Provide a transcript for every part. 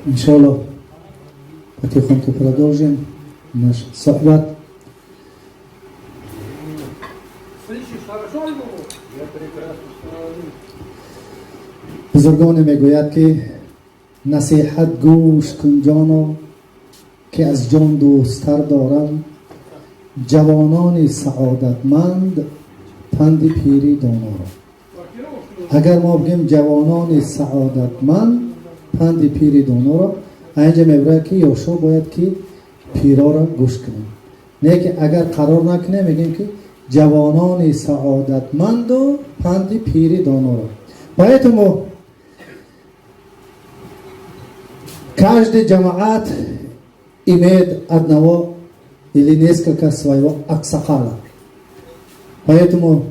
Иншалло, потихоньку продолжим наш сохбат. Слышишь, хорошо, Я прекрасно. Бузургоне мегӯяд, ки насиҳат гӯш кун, ҷоно, ки аз ҷон дӯсттар дорам ҷавонони саодатманд панди пири доноро. Агар мо бигем ҷавонони саодатманд панди пири доноро, инҷа мебурад, ки ёшо бояд ки пироро гӯш кунем. Не ки агар қарор накунем, мегӯем, ки ҷавонони саодатманду панди пири доноро. Поэтому каждый джамаат имеет одного или несколько своего аксакала. Поэтому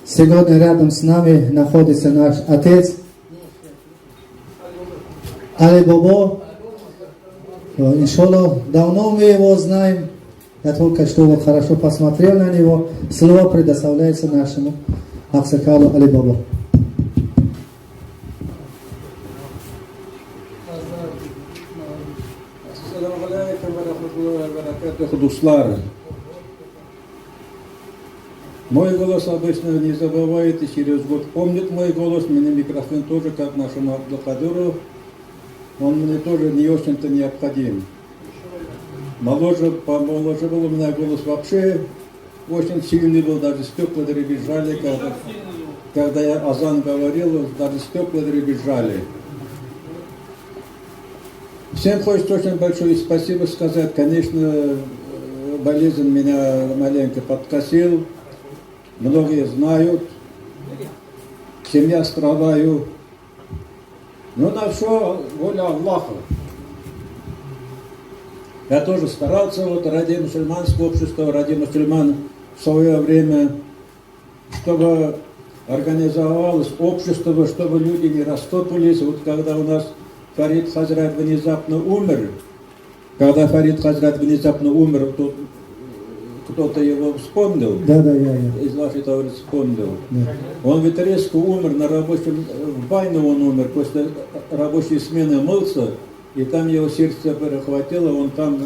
сегодня рядом с нами находится наш отец Али Бобо. Иншаллах, давно мы его знаем. Я только что вот хорошо посмотрел на него. Слово предоставляется нашему аксакалу Али Бобо. Ассаламу алейкум ва рахматуллахи ва баракатуху, дуслар. Мой голос обычно не забывает и через год помнит мой голос. Мне микрофон тоже, как нашему Абдулкадыру, он мне тоже не очень-то необходим. Моложе, помоложе был у меня голос вообще очень сильный был, даже стекла дребезжали, когда я азан говорил, даже стекла дребезжали. Всем хочется очень большое спасибо сказать. Конечно, болезнь меня маленько подкосил. Многие знают, чем я страдаю. Но на все воля Аллаха. Я тоже старался вот ради мусульманского общества, ради мусульман в свое время, чтобы организовалось общество, чтобы люди не растопались. Вот когда у нас Фарид Хазрат внезапно умер, когда Фарид Хазрат внезапно умер, тут кто-то его вспомнил, Да, я. Из вашей товарищей вспомнил. Да. Он ведь резко умер на рабочем, в бане он умер, после рабочей смены мылся, и там его сердце перехватило, он там,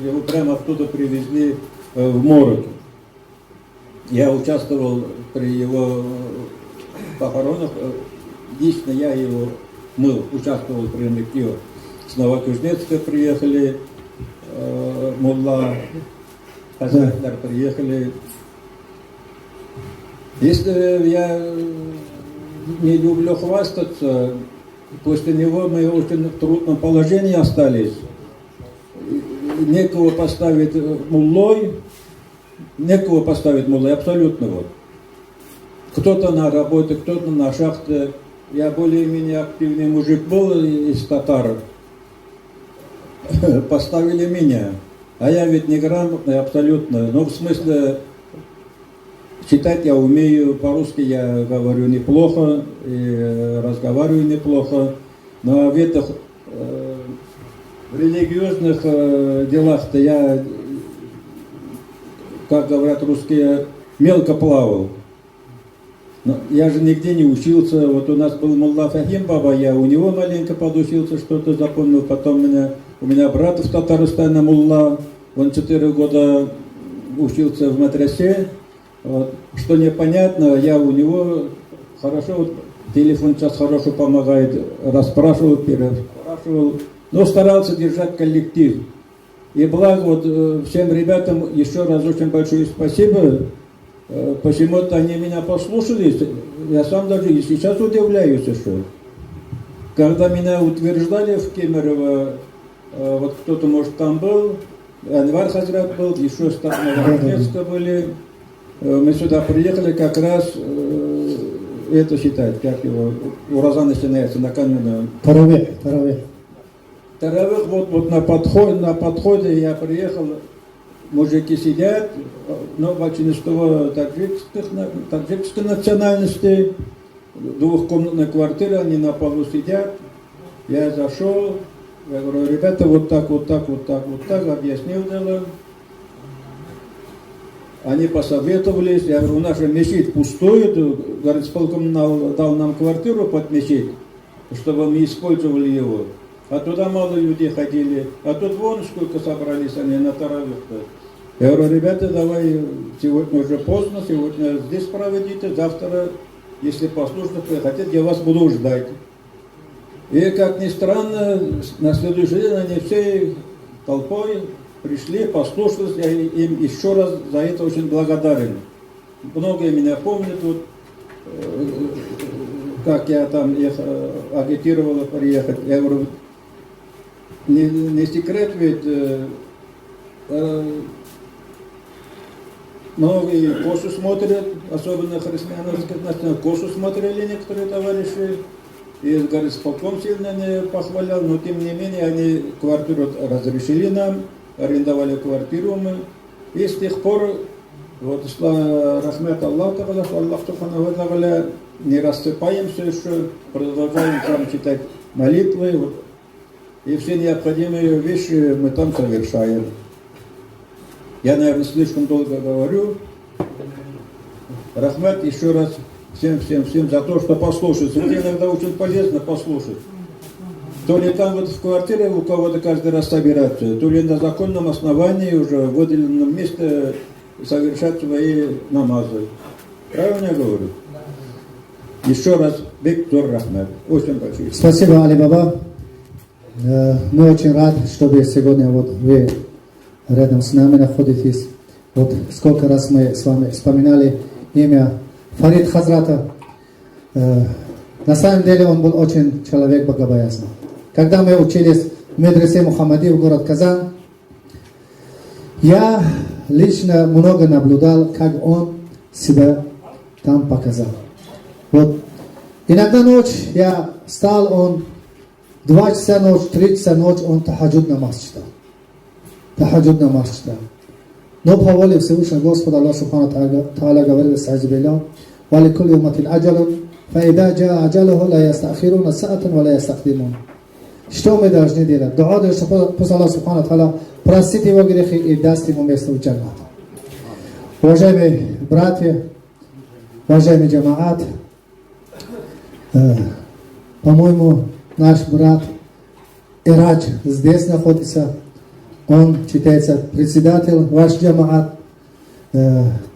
его прямо оттуда привезли в морг. Я участвовал при его похоронах, лично я его мыл, участвовал при мытье. С Новокузнецка приехали, мулла, Хазратдар приехали. Если я не люблю хвастаться, после него мы очень в трудном положении остались. Некого поставить муллой, некого поставить муллой, абсолютно вот. Кто-то на работе, кто-то на шахте. Я более-менее активный мужик был из татар. Поставили меня. А я ведь неграмотный абсолютно. Ну, в смысле, читать я умею, по-русски я говорю неплохо, и разговариваю неплохо. Но в этих религиозных делах-то я, как говорят русские, мелко плавал. Но я же нигде не учился. Вот у нас был мулла Фахим Баба, я у него маленько подучился, что-то запомнил. Потом у меня брат в Татарстане мулла, он 4 года учился в мадресе. Вот. Что непонятно, я у него хорошо, вот, телефон сейчас хорошо помогает, расспрашивал, переспрашивал, но старался держать коллектив. И благо вот всем ребятам еще раз очень большое спасибо. Почему-то они меня послушались, я сам даже и сейчас удивляюсь еще. Когда меня утверждали в Кемерово, вот кто-то, может, там был, Анвар Хазрат был, еще с Новокузнецка были. Мы сюда приехали как раз, это считать, как его, ураза начинается накануне. Таравих, таравих. Таравих, вот на подходе я приехал, мужики сидят, но большинство таджикской национальности, двухкомнатная квартира, они на полу сидят. Я зашел, я говорю: ребята, вот так, вот так, вот так, вот так, объяснил дело. Они посоветовались, я говорю, у нас же мечеть пустует, говорит, исполком дал нам квартиру под мечеть. чтобы мы использовали его. А туда мало людей ходили, а тут вон сколько собрались они на таравих-то. Я говорю: ребята, давай, сегодня уже поздно, сегодня здесь проведите, завтра, если послушно хотите, я вас буду ждать. И, как ни странно, на следующий день они все толпой пришли, послушались, я им еще раз за это очень благодарен. Многие меня помнят, вот, как я там их агитировал приехать. Я говорю, не секрет ведь, многие косу смотрят, особенно христианские, косу смотрели некоторые товарищи. И горисполком сильно не похвалял, но тем не менее они квартиру разрешили нам, арендовали квартиру мы. И с тех пор, вот, рахмет Аллах, Аллах Субхану, не рассыпаемся еще, продолжаем там читать молитвы, вот, и все необходимые вещи мы там совершаем. Я, наверное, слишком долго говорю. Рахмет еще раз всем, всем, всем за то, что послушать. Это иногда очень полезно послушать. То ли там вот в квартире у кого-то каждый раз собираться, то ли на законном основании уже в выделенном месте совершать свои намазы. Правильно я говорю? Еще раз, бек зур рахмет. Очень большой. Спасибо, Али Баба. Мы очень рады, что вы сегодня вот вы рядом с нами находитесь. Вот сколько раз мы с вами вспоминали имя Фарид Хазрата. На самом деле он был очень человек богобоязный. Когда мы учились в медресе Мухаммади в город Казан, я лично много наблюдал, как он себя там показал. Вот. Иногда ночь я встал, он 2 часа ночь, 3 часа ночь, он тахаджуд намаз читал. Тахаджуд намаз читал. Но по воле Всевышнего Господа Аллах Субхану Тааля говорит: أعوذ بالله، ولكل أمة أجل، فإذا جاء أجلهم لا يستأخرون ساعة ولا يستقدمون. Что мы должны делать? Дуа, пусть Аллах Субхану Тааля простит его грехи и даст ему место в джаннат. Уважаемые братья, уважаемый джамаат, по-моему, наш брат Ирадж здесь находится. Он считается председатель ваш джамаат.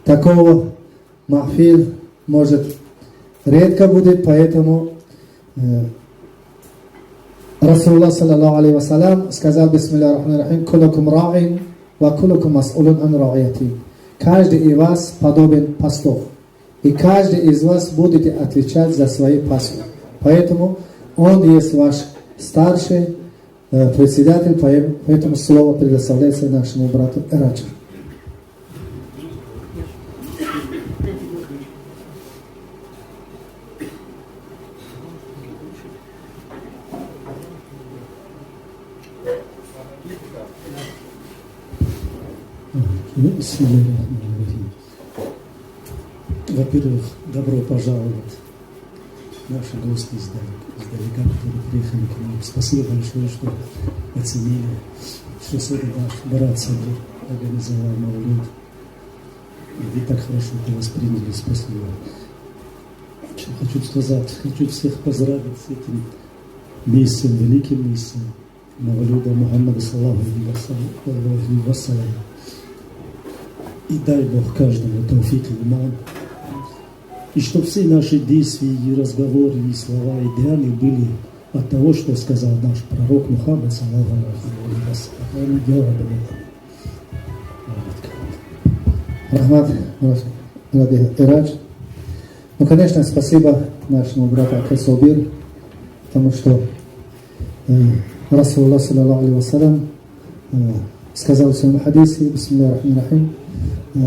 Такого махфил может редко будет, поэтому Расулуллах, саллаллаху алейхи вассалям, сказал: بسم الله الرحمن الرحيم، كلكم راع وكلكم مسؤول عن رعيته. Каждый из вас подобен пастух, и каждый из вас будете отвечать за свои пасвы. Поэтому он есть ваш старший председатель, поэтому слово предоставляется нашему брату Эраджу. بسم الله الرحمن الرحيم. Во-первых, добро пожаловать наши гости издалека, которые приехали к нам. Спасибо большое, что оценили, что сегодня наш брат Сабир организовал Мавлюд. И вы так хорошо это восприняли. Спасибо. Что хочу сказать? Хочу всех поздравить с этим месяцем, великим месяцем Мавлюда Мухаммада, صلى الله وسلم. И дай Бог каждому توفيق إيمان. И чтобы все наши действия, и разговоры, и слова, и деяния были от того, что сказал наш пророк Мухаммад, صلى الله عليه وسلم. Рахмат, Ирадж. Ну, конечно, спасибо нашему брату Акасобир, потому что Расулуллах, صلى الله عليه وسلم, сказал в своем хадисе: بسم الله الرحمن الرحيم،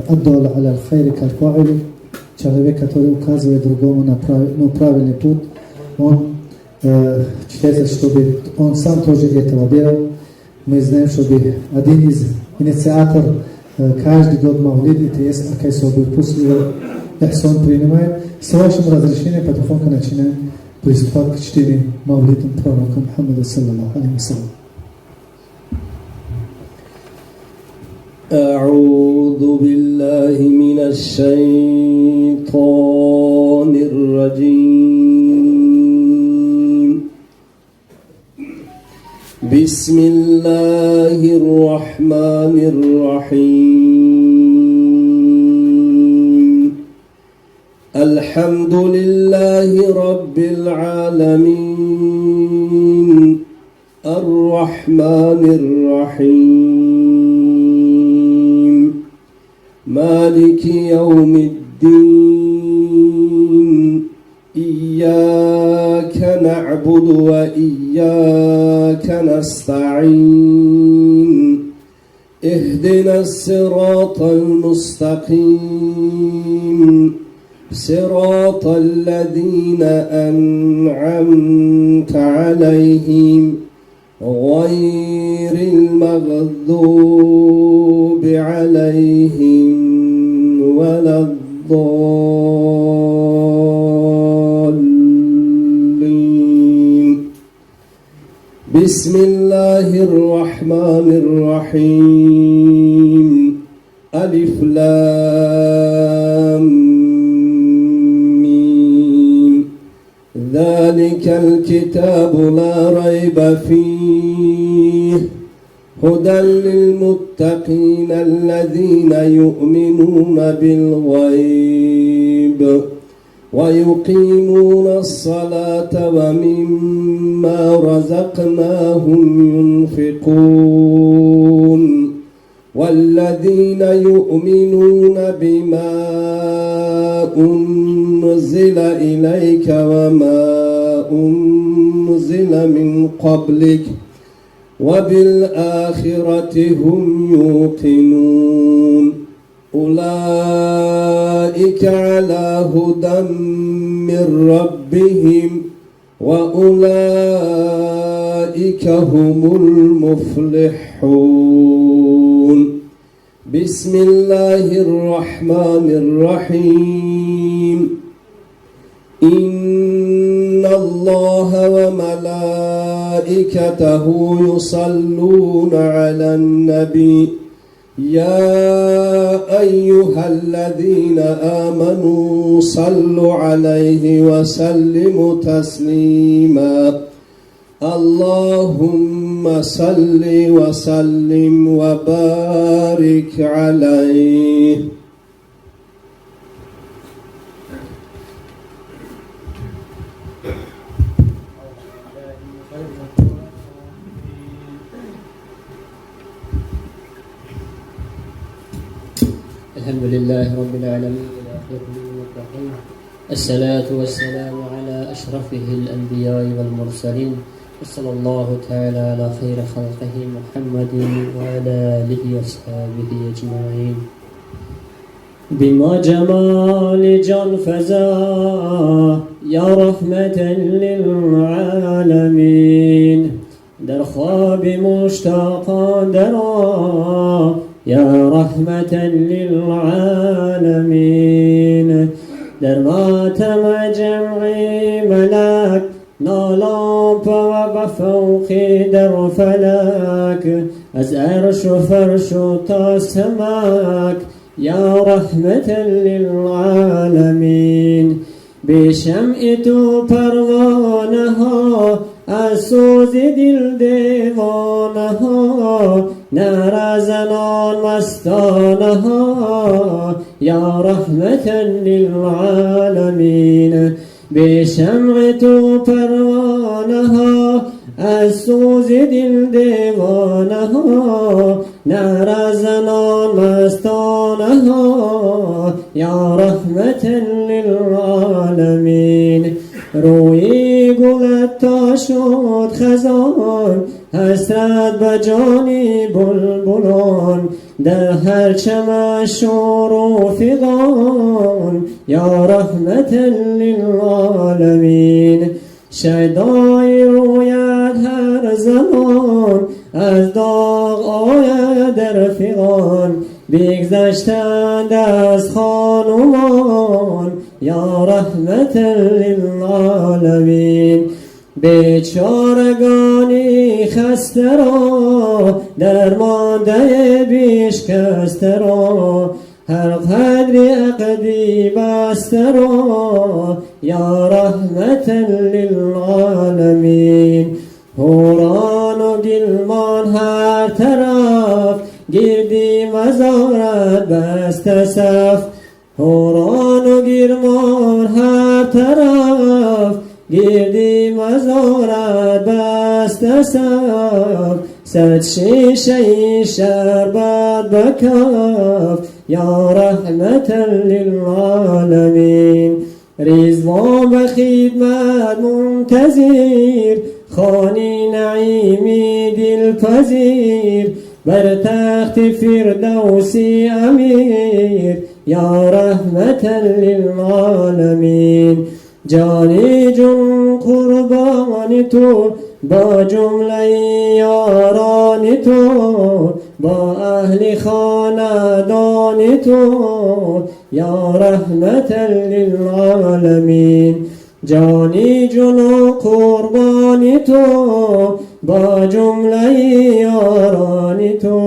الدال على الخير كفاعله, человек, который указывает другому на ну, правильный путь, он считается, чтобы он сам тоже этого делал. Мы знаем, чтобы один из инициаторов каждый год Мавлид, это есть Акай Собир, пусть его Эхсон принимает. С вашим разрешением потихоньку начинаем приступать к чтению Мавлида пророка Мухаммада, صلى الله عليه وسلم. أعوذ بالله من الشيطان الرجيم. بسم الله الرحمن الرحيم. الحمد لله رب العالمين الرحمن الرحيم مالك يوم الدين إياك نعبد وإياك نستعين اهدنا الصراط المستقيم صراط الذين أنعمت عليهم غير المغضوب عليهم ولا الضالين. بسم الله الرحمن الرحيم. ألف لام ميم ذلك الكتاب لا ريب فيه هدى للمتقين الذين يؤمنون بالغيب ويقيمون الصلاة ومما رزقناهم ينفقون والذين يؤمنون بما أنزل إليك وما أنزل من قبلك وبالآخرة هم يوقنون أولئك على هدى من ربهم وأولئك هم المفلحون. بسم الله الرحمن الرحيم. إن الله وملائكته يصلون على النبي يا أيها الذين آمنوا صلوا عليه وسلموا تسليما. اللهم صل وسلم وبارك عليه. الحمد لله رب العالمين الصلاة والسلام على أشرفه الأنبياء والمرسلين وصلى الله تعالى على خير خلقه محمد وعلى آله وأصحابه أجمعين. بما جمال جان فزا يا رحمة للعالمين در خواب مشتاقان درا يا رحمة للعالمين. در ماتم جمعی ملک نالان و بفوق در فلک از عرش و فرش و تا سمک یا رحمة للعالمین. بشمع تو پروانه ها از سوز دل دیوانه ها نعره زنان مستانه ها یا رحمة للعالمین. بشمع تو پروانه ها از سوز دل دیوانه ها نعره زنان مستانه ها یا رحمة للعالمین. روی گلت تا شد خزان حسرت به جانی بلبلان در هر چمن شور و فغان یا رحمة للعالمین. شیدای رویت هر زمان از داغ آید در فغان بگذشتند از خانمان یا رحمة للعالمین. بیچارگانی خسته را درمانده بیشکسته را هر قدری عقدی بسته را یا رحمة للعالمین. حوران و گلمانه баста саф, ҳурону гирмон ҳар тараф, гирди мазорат баста саф, 100 шишаи шарбат ба каф, ё раҳматан лилоламин. Ризвон ба хидмат мунтазир, хони наими дилпазир, бар тахти фирдавси амир, ё раҳматан лилоламин. Ҷони ҷун қурбони ту, бо ҷумлаи ёрони ту, бо аҳли хонадони ту, ё раҳматан лилоламин. Ҷони ҷуну қурбони ту, бо ҷумлаи ёрони ту,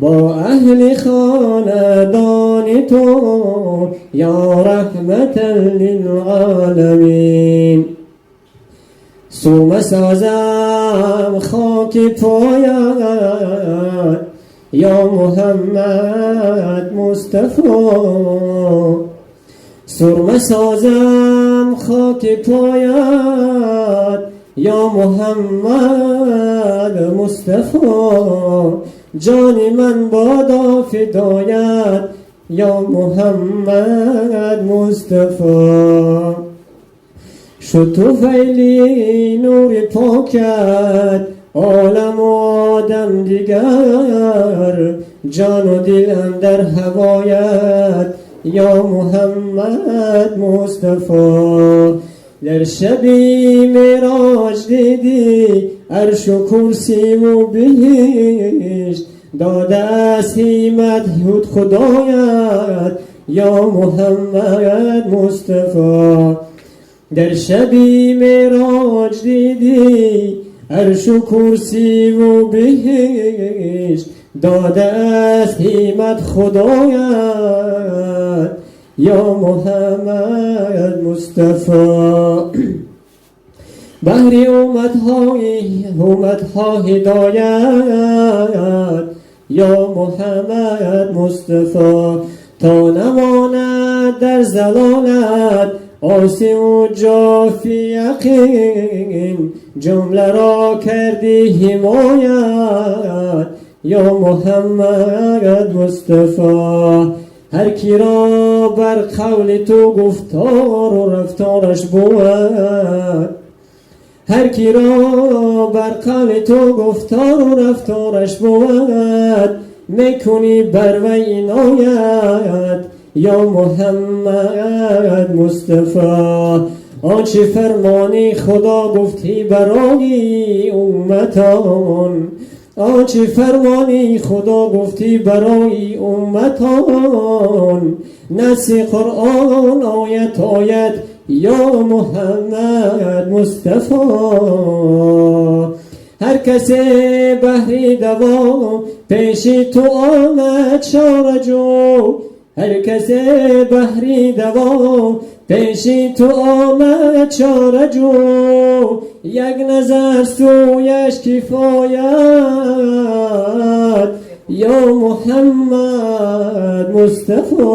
бо аҳли хонадони ту, ё раҳматан лилоламин. Сурма созам хоки поят, ё Муҳаммад Мустафо. Сурма созам хоки поят, ё Муҳаммад Мустафо. Ҷони ман бодо фидоят, ё Муҳаммад Мустафо. Шуд туфайли нури покат оламу одам дигар, ҷону дил андар ҳавоят, ё Муҳаммад Мустафо. Дар шаби мероҷ дидӣ аршу курсиву биҳишт, додааст ҳимат ҳуд худоят, ё Муҳаммад Мустафо. Дар шаби мероҷ дидӣ аршу курсиву биҳишт, додааст ҳимат худоят, ё Муҳаммад Мустафо. Баҳри умматҳо ҳидоят, ё Муҳаммад Мустафо. То намонад дар залолат осиву ҷофи яқин, ҷумларо кардӣ ҳимоят, ё Муҳаммад Мустафо. Ҳар киро бар қавли ту гуфтору рафтораш бувад, ҳар киро бар қавли ту гуфтору рафтораш бувад, мекунӣ бар вай иноят, ё Муҳаммад Мустафо. Он чи фармони Худо гуфтӣ барои умматон, он чи фармони Худо гуфтӣ барои умматон, насси Қуръон оят оят, ё Муҳаммад Мустафо. Ҳар касе баҳри даво пеши ту омад чораҷӯ, ҳар касе баҳри даво пеши ту омад чораҷӯ, як назар сӯяш кифоят, ё Муҳаммад Мустафо.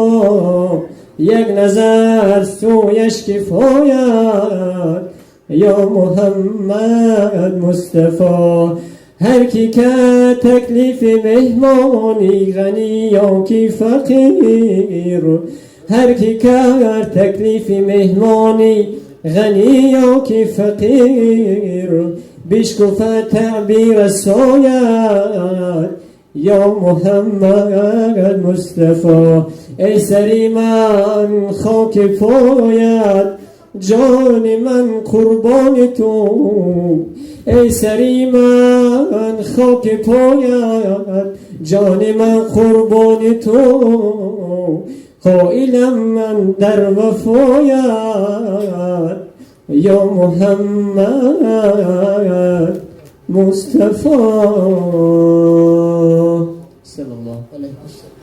Як назар сӯяш кифоят, ё Муҳаммад Мустафо. Ҳар ки кард таклифи меҳмонӣ, ғанӣ ё ки фақир, ҳар ки кард таклифи меҳмонӣ, ғанӣ ё ки фақир, бишкуфад таъбир соят, ё Муҳаммад Мустафо. Эй сари ман хоки поят, ҷони ман қурбони ту, эй сари ман хоки поят, ҷони ман қурбони ту, қоилам ман дар вафоят, ё Муҳаммад Мустафо. Саллаллоҳу алайҳи васаллам.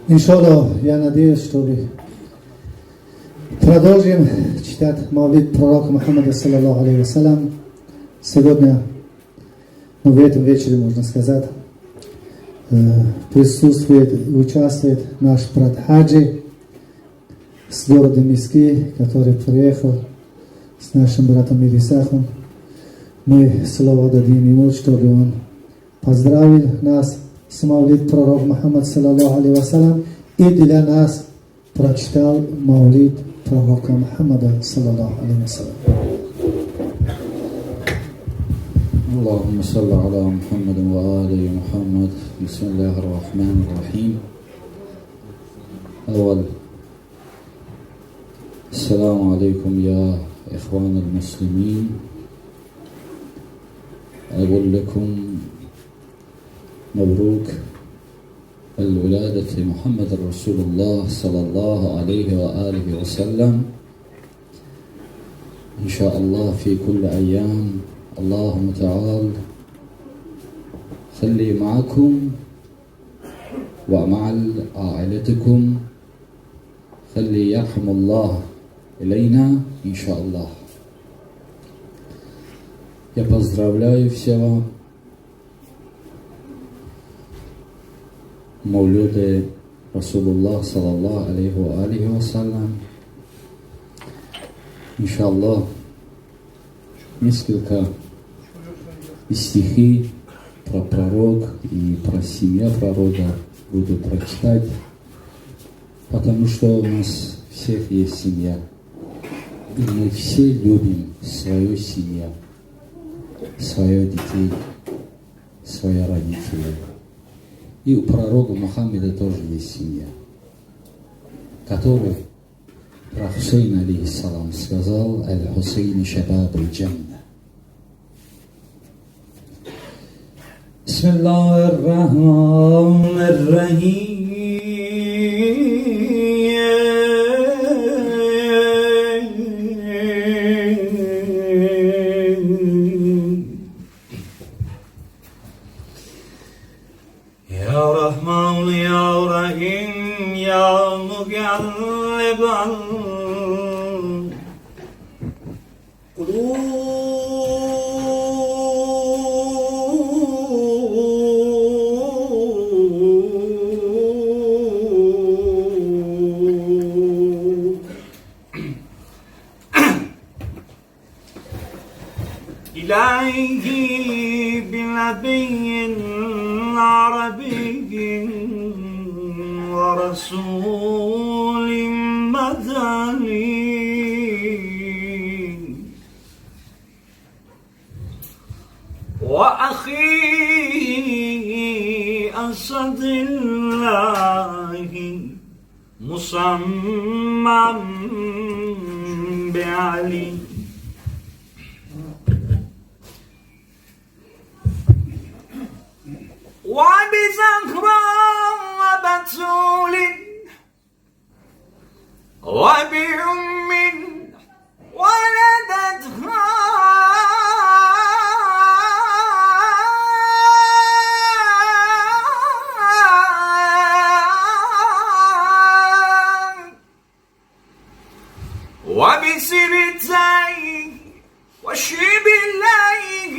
Иншаллах, я надеюсь, что вы продолжим читать мавлид пророка Мухаммада, саллаллаху алейхи вассалам. Сегодня, ну, в этом вечере, можно сказать. Присутствует и участвует наш брат Хаджи с города Миски, который приехал с нашим братом Ирисахом. Мы слово дадим ему, чтобы он поздравил нас с Маулид пророк Мухаммад, صلى الله عليه وسلم, и для нас прочитал Маулид пророка Мухаммада, صلى الله عليه وسلم. اللهم صل على محمد وآل محمد. بسم الله الرحمن الرحيم. أول السلام عليكم يا إخوان المسلمين. أقول لكم مبروك الولادة محمد رسول الله صلى الله عليه وآله وسلم. إن شاء الله في كل أيام اللهم تعالى خلي معكم ومع عائلتكم، خلي يرحم الله إلينا إن شاء الله. Я поздравляю всего Мавлюды Расулуллах, صلى الله عليه وآله وسلم. Иншаллах, несколько стихи про пророк и про семью пророка буду прочитать, потому что у нас всех есть семья, и мы все любим свою семью, своих детей, своих родителей. И у пророка Мухаммеда тоже есть семья, который про Хусейна, عليه السلام, сказал: «الحسين شباب الجنة». بسم الله الرحمن الرحيم. يا رحمن يا رحيم يا مقلب القلوب، إلهي بنبي عربي ورسول مدني وأخي أسد الله مسمى بعلي، وبزهراء وبتول وبأم ولدتها وبسبتيه وشبليه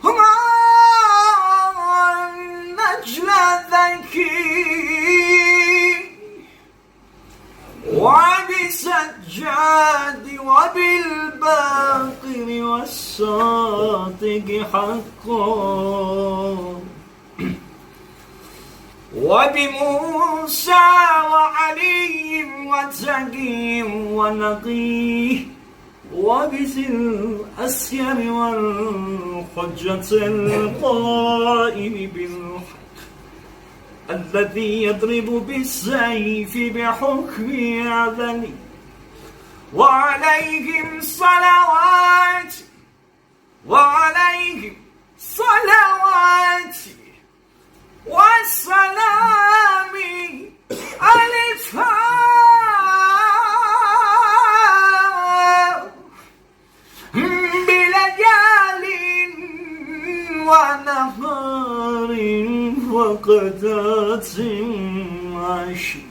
هما النجل الذكي وبسجاد وبالباقر والصادق حقا وبموسى وعلي وتقي ونقي وبذي الأسير والحجة القائم بالحق الذي يضرب بالسيف بحكم عدل، وعليهم صلوات وعليهم صلوات والسلام ألفا بليال ونهار وقدات عشي.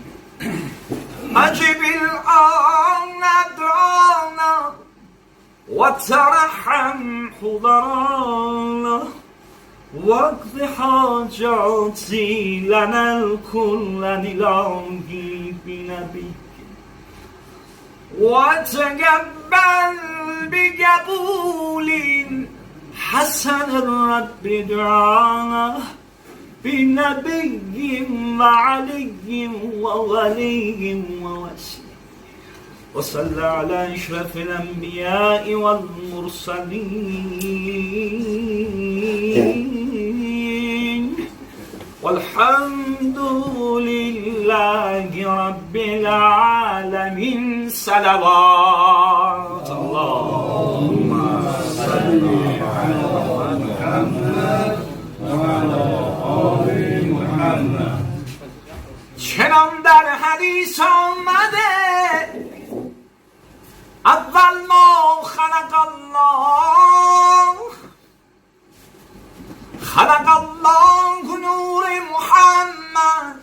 أجب الآن دعانا وترحم حضرانا واقض حاجاتي لنا الكل إلهي بنبيك، وتقبل بقبول حسن الرب دعاء بنبي وعلي وولي ووسيم، وصلى على أشرف الأنبياء والمرسلين، والحمد لله رب العالمين. صلوات اللهم صل على محمد وعلى آل محمد. چنان در حدیث آمده اول ما خلق الله، خلق الله نور محمد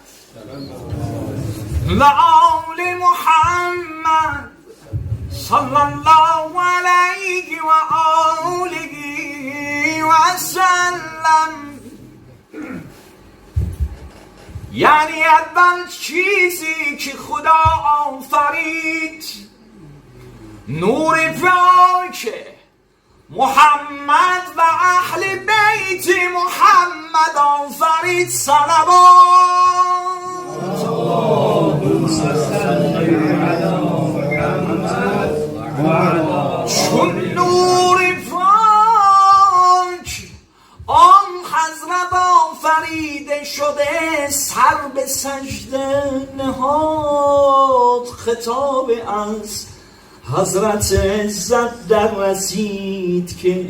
و آل محمد صلی الله علیه و آله و سلم. یعنی اول چیزی که خدا آفرید نور پاک محمد و اهل بیت محمد آفرید. صلوات اللهم صل علی محمد وعلی. چون نور پاک آن حضرت آفریده شده سر به سجده نهاد، خطاب از حضرت عزت در رسید که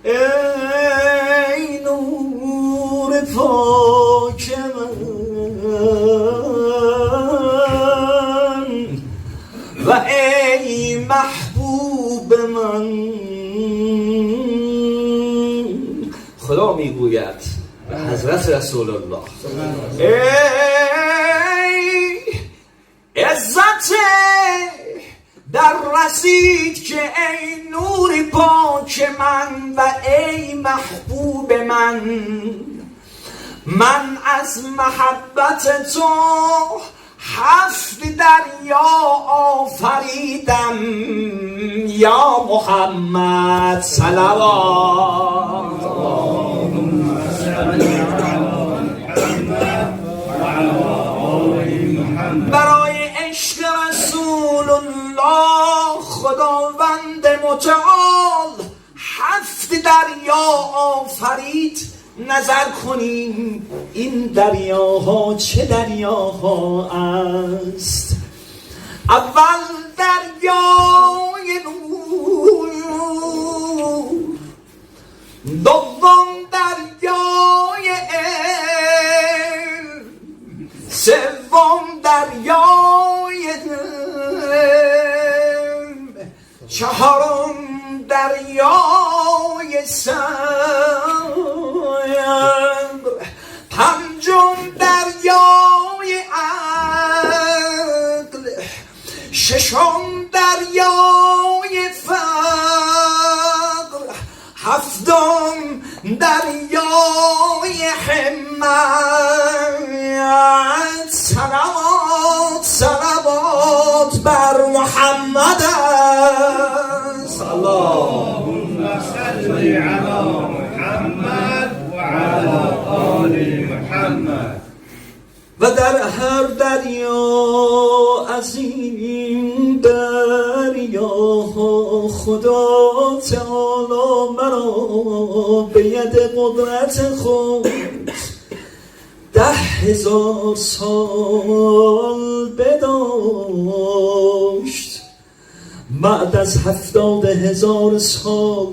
ای نور پاک من و ای محبوب من. خدا میگوید به حضرت رسول الله ای عزت در رسید که ای نور پاک من و ای محبوب من، من از محبت تو 7 دریا آفریدم یا محمد. صلوات اللهم صل علی محمد وعلی آل محمد. برای عشق رسول الله خداوند متعال 7 دریا آفرید. نظر کنیم این دریاها چه دریاها است. اول دریای نور، دوم دریای علم، سوم دریای علم، چهارم دریای صبر، پنجم دریای عقل، ششم دریای فقر، هفتم دریای همت. صلوات صلوات بر محمد است. اللهم صل علی محمد وعلى آل محمد. و در هر دریا از این دریاها خدا تعالی مرا به ید قدرت خود 10,000 سال بداشت. بعد از 70,000 سال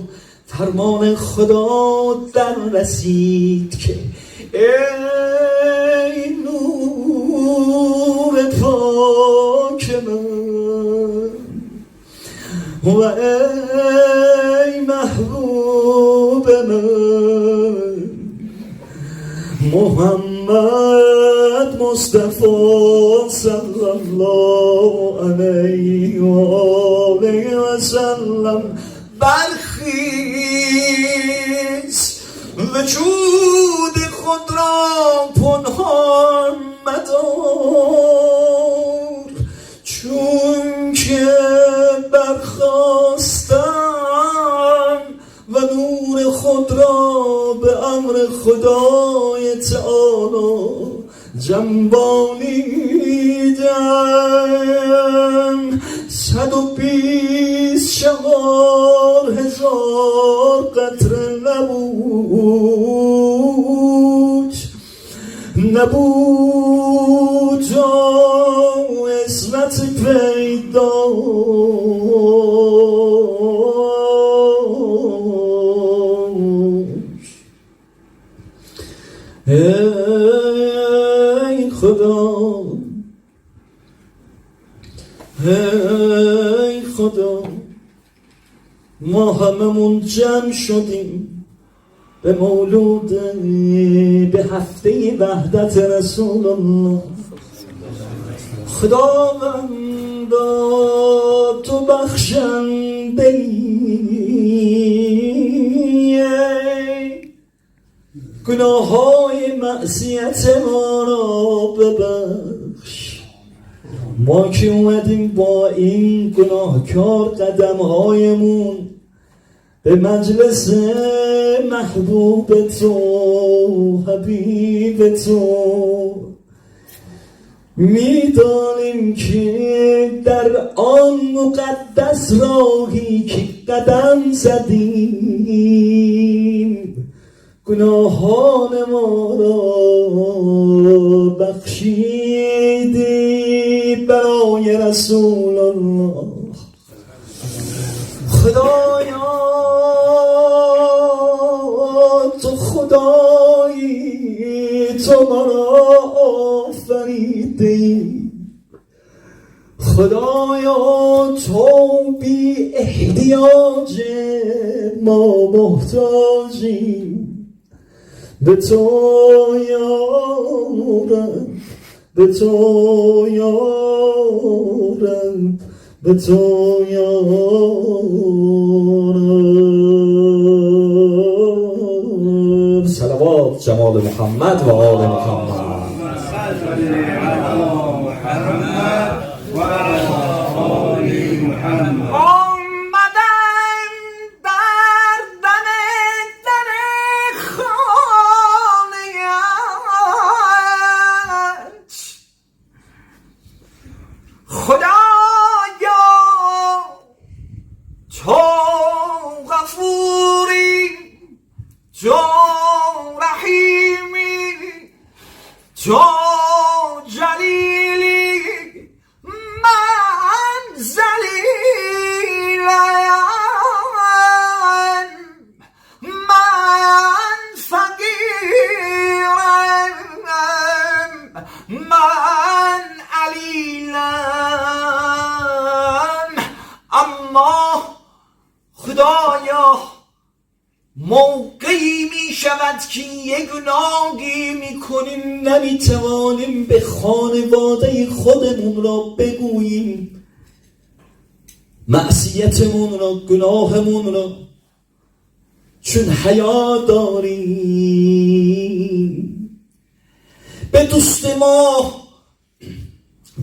فرمان خدا در رسید که ای نور پاک من و ای محبوب من محمد مصطفی صلی الله علیه و آله و سلم، برخیز و وجود خود را پنهان مدار، چون که برخاستم و نور خود را به امر خدای تعالی جنبانیدم. 124,000 قطره نبود تا عصمت پیدا. ای خدا، ای خدا، ما هممون جمع شدیم به مولود، به هفته وحدت رسول الله. خداوندا تو بخشنده ای، گناه‌های معصیت ما را ببخش. ما که اومدیم با این گناهکار قدم‌هایمون به مجلس محبوب تو، حبیب تو، میدانیم که در آن مقدس راهی که قدم زدیم گناهان ما را بخشیدی برای رسول الله. خدایا تو خدایی، تو ما را آفریدی. خدایا تو بی احتیاج ما محتاجیم به تو یارم، به تو یارم، به تو یارم. صلوات جمال محمد و آل محمد. آمدم در دم در خانه ات، خدایا تو غفوری، تو رحیمی، تو جلیلی، من ذلیلم، من فقیرم، من علیلم. اما خدایا موقعی می شود که یک گناهی می کنیم، نمی توانیم به خانواده خودمون را بگوییم معصیتمون را، گناهمون را، چون حیا داریم. به دوست ما،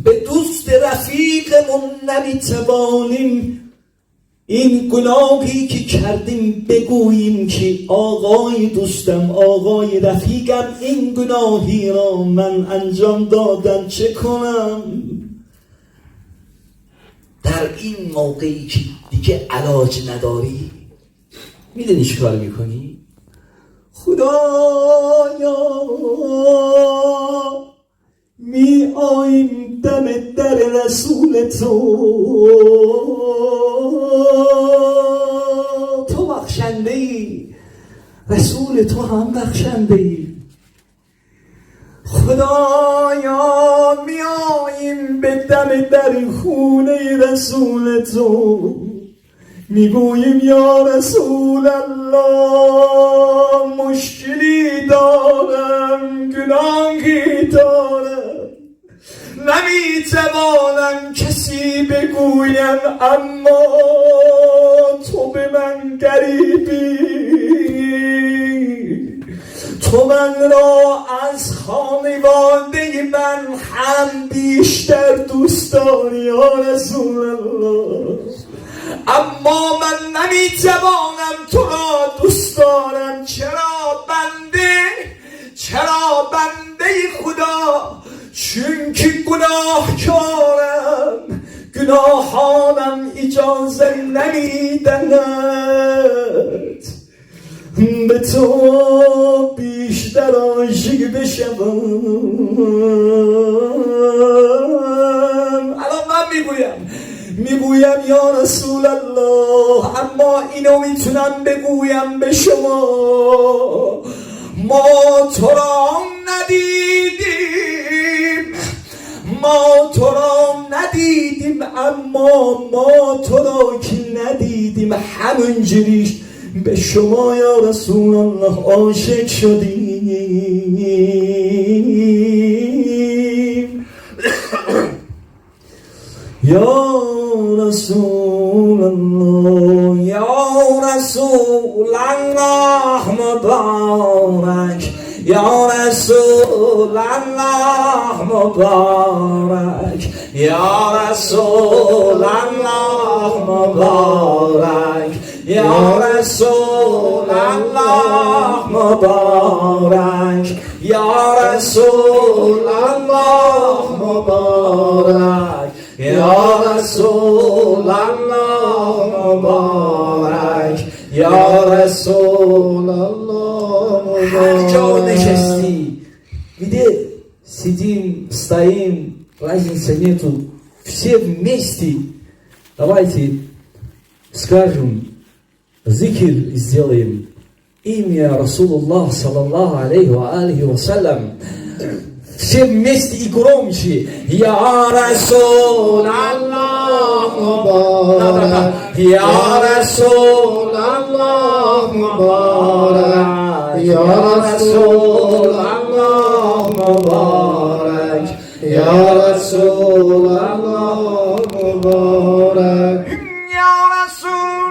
به دوست رفیقمون نمی توانیم این گناهی که کردیم بگوییم که آقای دوستم، آقای رفیقم، این گناهی را من انجام دادم، چه کنم؟ در این موقعی که دیگه علاج نداری، میدونی چی کار میکنی؟ خدایا می آییم دم در رسول تو، تو بخشنده ای، رسول تو هم بخشنده ای. خدایا می آییم به دم در خونه رسول تو، میگوییم یا رسول الله مشکلی دارم، گناهی دارم، نمیتوانم کسی بگویم، اما تو به من غریبی. تو من را از خانواده من هم بیشتر دوست داری یا رسول الله، اما من نمیتوانم تو را دوست دارم. چرا بنده؟ چرا بنده خدا؟ چون که گناهکارم، گناهانم اجازه نمیدهد به تو بیشتر عاشق بشوم. الان من میگویم یا رسول الله، اما اینو میتونم بگویم به شما، ما تو را ندیدیم، ما تو را ندیدیم، اما ما تو را که ندیدیم همونجوریش به شما یا رسول الله عاشق شدیم. یا رسول الله، یا رسول الله مبارک، یا رسول الله مبارک، یا رسول الله مبارک، یا رسول الله مبارک، یا رسول الله مبارک، یا رسول الله مبارک، یا رسول الله مبارک. هر جا نشستی، где сидим, стоим, разницы нету, все вместе давайте скажем, зикр сделаем имя Расулуллах, саллаллаху алейхи ва алихи ва саллям. Все вместе и громче. Я Расул Аллах мубарак, Я Расул Аллах мубарак, Я Расул Аллах мубарак, Я Расул Аллах мубарак. Я Расул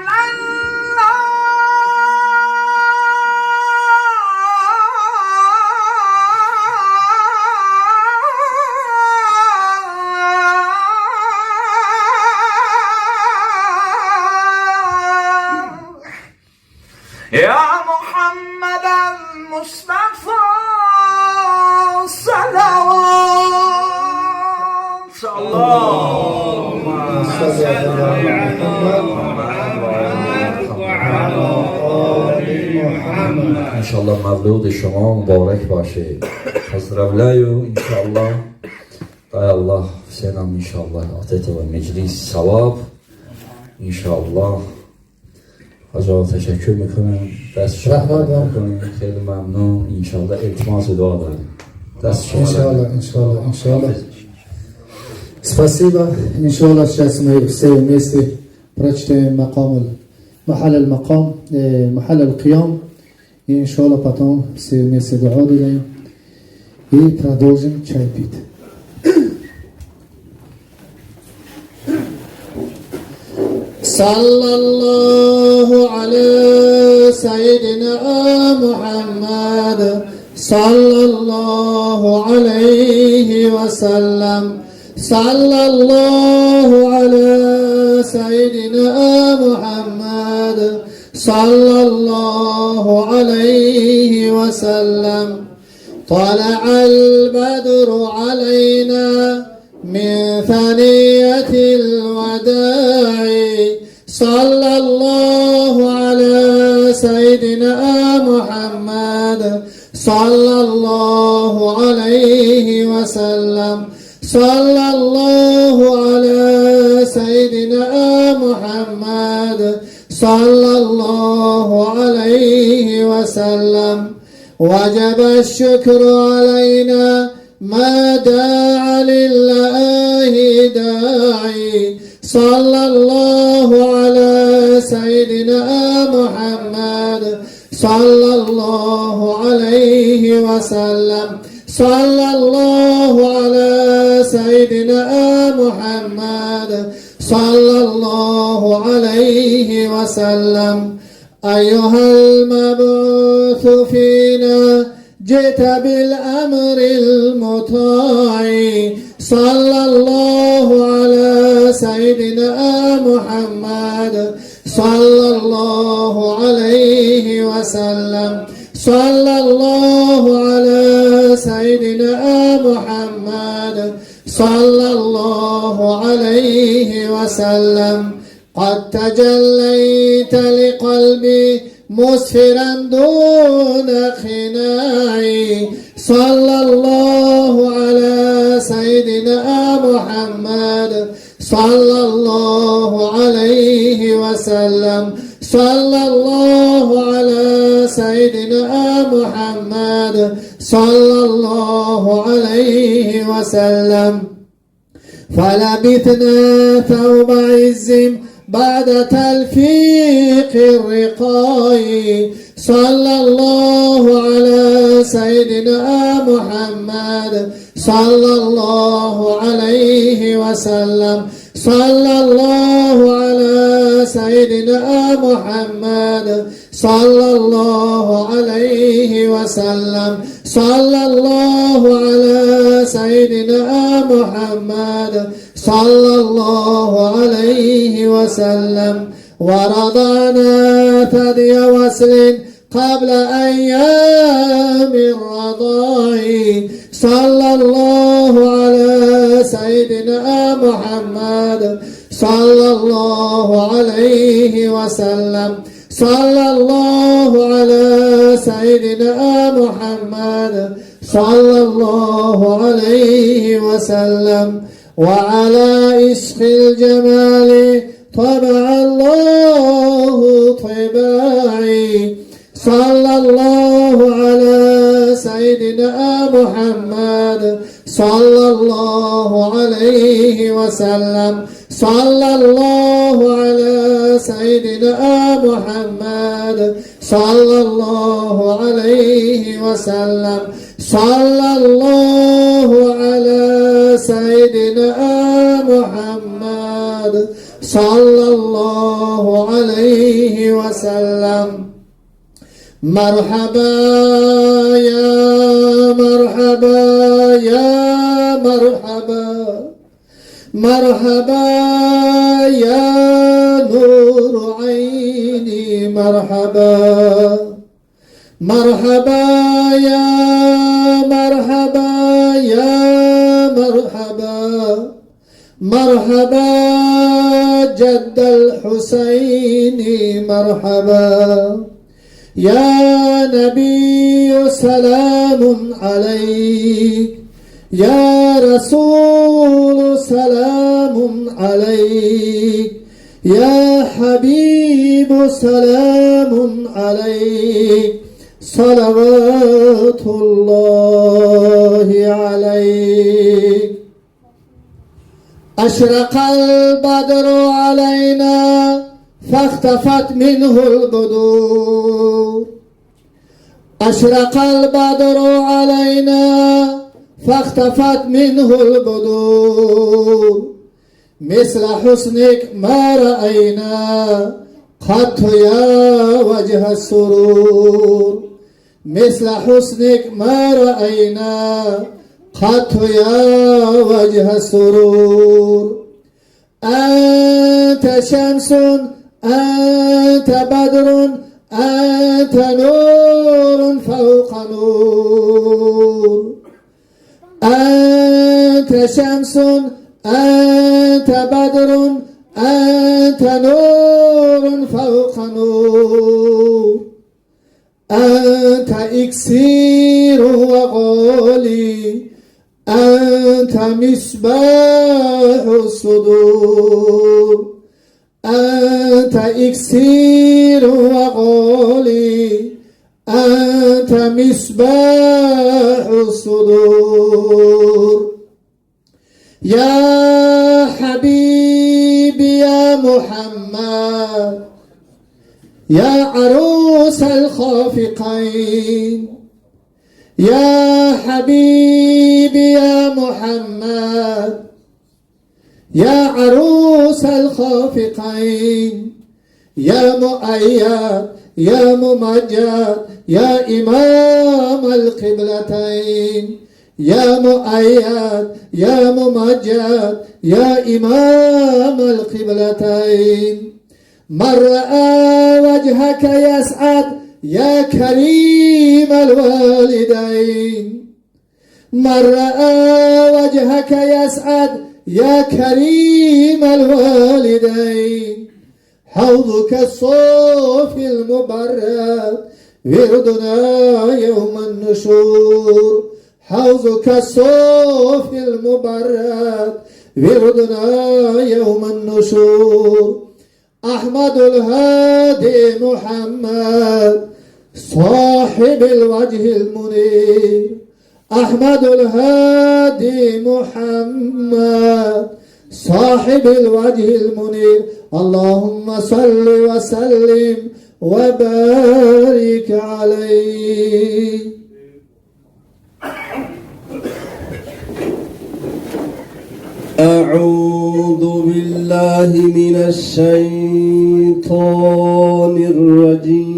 يا محمد المصطفى صلوات اللهم صل على محمد وعلى آل محمد. انشالله مولود شما مبارک باشه. Поздравляю, иншаллах. Дай Аллах все нам, иншаллах, от этого меҷлис савоб, иншаллах. حاج تشکر میکنم، دست شما میکنم، خیلی ممنون. انشالله التماس دعا داریم. دست شما انشالله انشالله انشالله. Спасибо. Иншаллах, сейчас мы все вместе прочитаем мақам, محل المقام, محل القيام. И иншаллах потом все вместе дуа делаем и продолжим чай пить. صلى الله على سيدنا محمد صلى الله عليه وسلم، صلى الله على سيدنا محمد صلى الله عليه وسلم. طلع البدر علينا من ثنية الوداع، صلى الله على سيدنا محمد صلى الله عليه وسلم، صلى الله على سيدنا محمد صلى الله عليه وسلم. وجب الشكر علينا ما داعى لله داعي، صلى الله على سيدنا محمد صلى الله عليه وسلم، صلى الله على سيدنا محمد صلى الله عليه وسلم. أيها المبعوث فينا جئت بالأمر المطاع. صلى الله على سيدنا محمد صلى الله عليه وسلم. صلى الله على سيدنا محمد صلى الله عليه وسلم. قد تجليت لقلبي مسفرا دون قناع. صلى الله على سيدنا محمد صلى الله عليه وسلم. صلى الله على سيدنا محمد صلى الله عليه وسلم. فلبثنا ثوب عز بعد تلفيق الرقاع. صلى الله على سيدنا محمد صلى الله عليه وسلم. صلى الله على سيدنا محمد صلى الله عليه وسلم. صلى الله على سيدنا محمد صلى الله عليه وسلم. ورضعنا ثدي وصل قبل أيام الرضاع. صلى الله على سيدنا محمد صلى الله عليه وسلم. صلى الله على سيدنا محمد صلى الله عليه وسلم. وعلى عشق الجمال طبع الله طباعي. صلى الله على سيدنا محمد صلى الله عليه وسلم. صلى الله على سيدنا محمد صلى الله عليه وسلم. صلى الله على سيدنا محمد صلى الله عليه وسلم. مرحبا يا مرحبا يا مرحبا، مرحبا يا نور عيني، مرحبا مرحبا يا مرحبا يا مرحبا، مرحبا جد الحسين، مرحبا يا نبي سلام عليك، يا رسول سلام عليك، يا حبيب سلام عليك، صلوات الله عليك. أشرق البدر علينا فاختفت منه البدور. أشرق البدر علينا فاختفت منه البدور. مثل حسنك ما رأينا قط يا وجه السرور. مثل حسنك ما رأينا قط يا وجه السرور. أنت شمس أنت بدر أنت نور فوق نور. أنت شمس أنت بدر أنت نور فوق نور. أنت إكسير وغالي أنت مصباح الصدور. أنت إكسير وغالي أنت مصباح الصدور. يا حبيبي يا محمد يا عروس الخافقين. يا حبيبي يا محمد يا عروس الخافقين. يا مؤيد يا ممجد يا إمام القبلتين يا مؤيد يا ممجد يا إمام القبلتين من رأى وجهك يسعد يا كريم الوالدين من رأى وجهك يسعد يا كريم الوالدين حوضك الصوفي المبرد وردنا يوم النشور حوضك الصوفي المبرد وردنا يوم النشور أحمد الهادي محمد صاحب الوجه المنير أحمد الهادي محمد صاحب الوجه المنير اللهم صل وسلم وبارك عليه. أعوذ بالله من الشيطان الرجيم.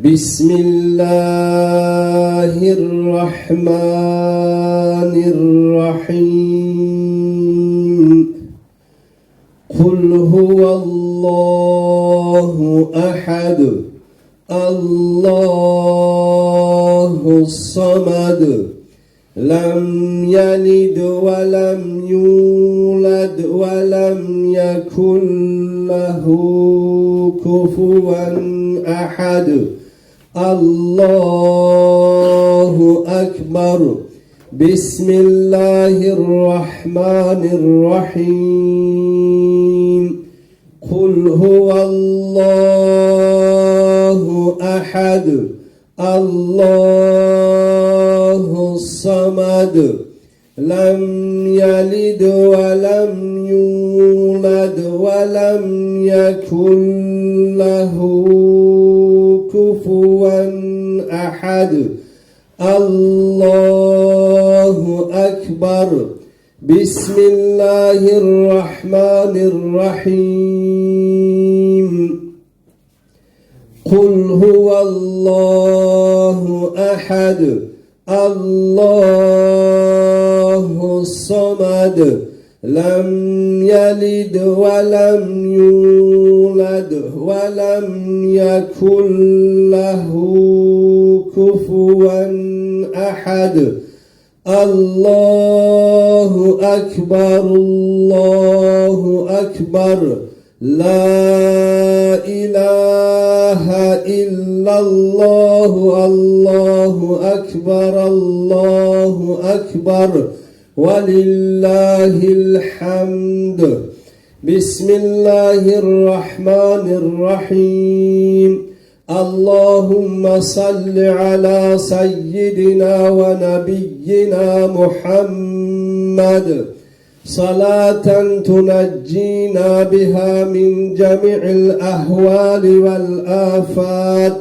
بسم الله الرحمن الرحيم. قل هو الله أحد الله الصمد لم يلد ولم يولد ولم يكن له كفوا أحد. الله أكبر. بسم الله الرحمن الرحيم. قل هو الله أحد الله الصمد لم يلد ولم يولد ولم يكن له كفوا أحد. الله أكبر. بسم الله الرحمن الرحيم. قل هو الله أحد الله الصمد لم يلد ولم يولد ولم يكن له كفوا أحد. الله أكبر. الله أكبر. لا إله إلا الله. الله أكبر. الله أكبر. ولله الحمد. بسم الله الرحمن الرحيم. اللهم صل على سيدنا ونبينا محمد صلاة تنجينا بها من جميع الأهوال والآفات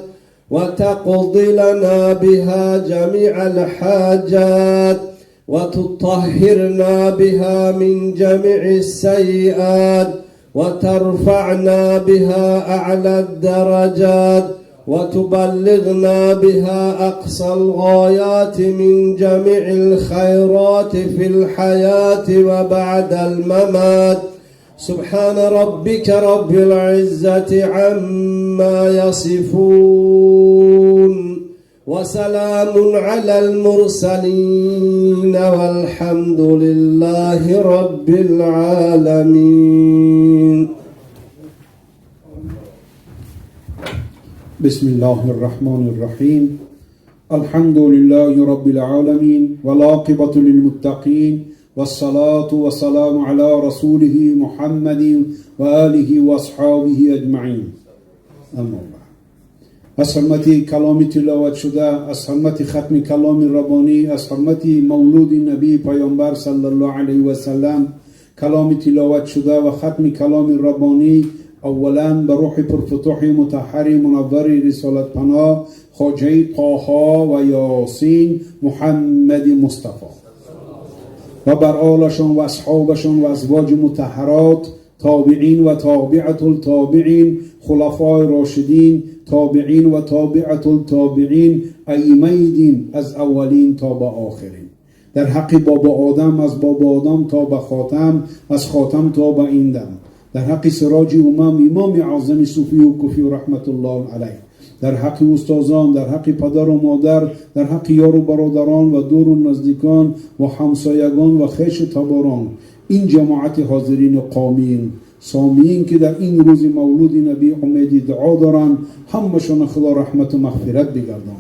وتقضي لنا بها جميع الحاجات وتطهرنا بها من جميع السيئات وترفعنا بها أعلى الدرجات وتبلغنا بها أقصى الغايات من جميع الخيرات في الحياة وبعد الممات. سبحان ربك رب العزة عما يصفون وسلام على المرسلين والحمد لله رب العالمين. بسم الله الرحمن الرحيم. الحمد لله رب العالمين والعاقبة للمتقين والصلاة والسلام على رسوله محمد وآله وأصحابه أجمعين. أما بعد، از حرمت کلام تلاوت شده، از حرمت ختم کلام ربانی، از حرمت مولود نبی پیامبر صلی الله علیه و سلم، کلام تلاوت شده و ختم کلام ربانی اولا به روح پرفتوح مطهر منور رسالت پناه خواجه طه و یاسین محمد مصطفی و بر آلشان و اصحابشان و ازواج مطهرات تابعین و تابعة التابعین، خلفای راشدین، تابعین و تابعة التابعین، ائمه دین از اولین تا به آخرین. در حق بابا آدم، از بابا آدم تا به خاتم، از خاتم تا به این دم. در حق سراج امم، امام اعظم صوفی و کوفی رحمت الله علیه. در حق استادان، در حق پدر و مادر، در حق یار و برادران و دور و نزدیکان و همسایگان و خویش و تباران، این جماعت حاضرین و قامین سامعین که در این روز مولود نبی امیدی دعا دارند، همشان خدا رحمت و مغفرت بگردان.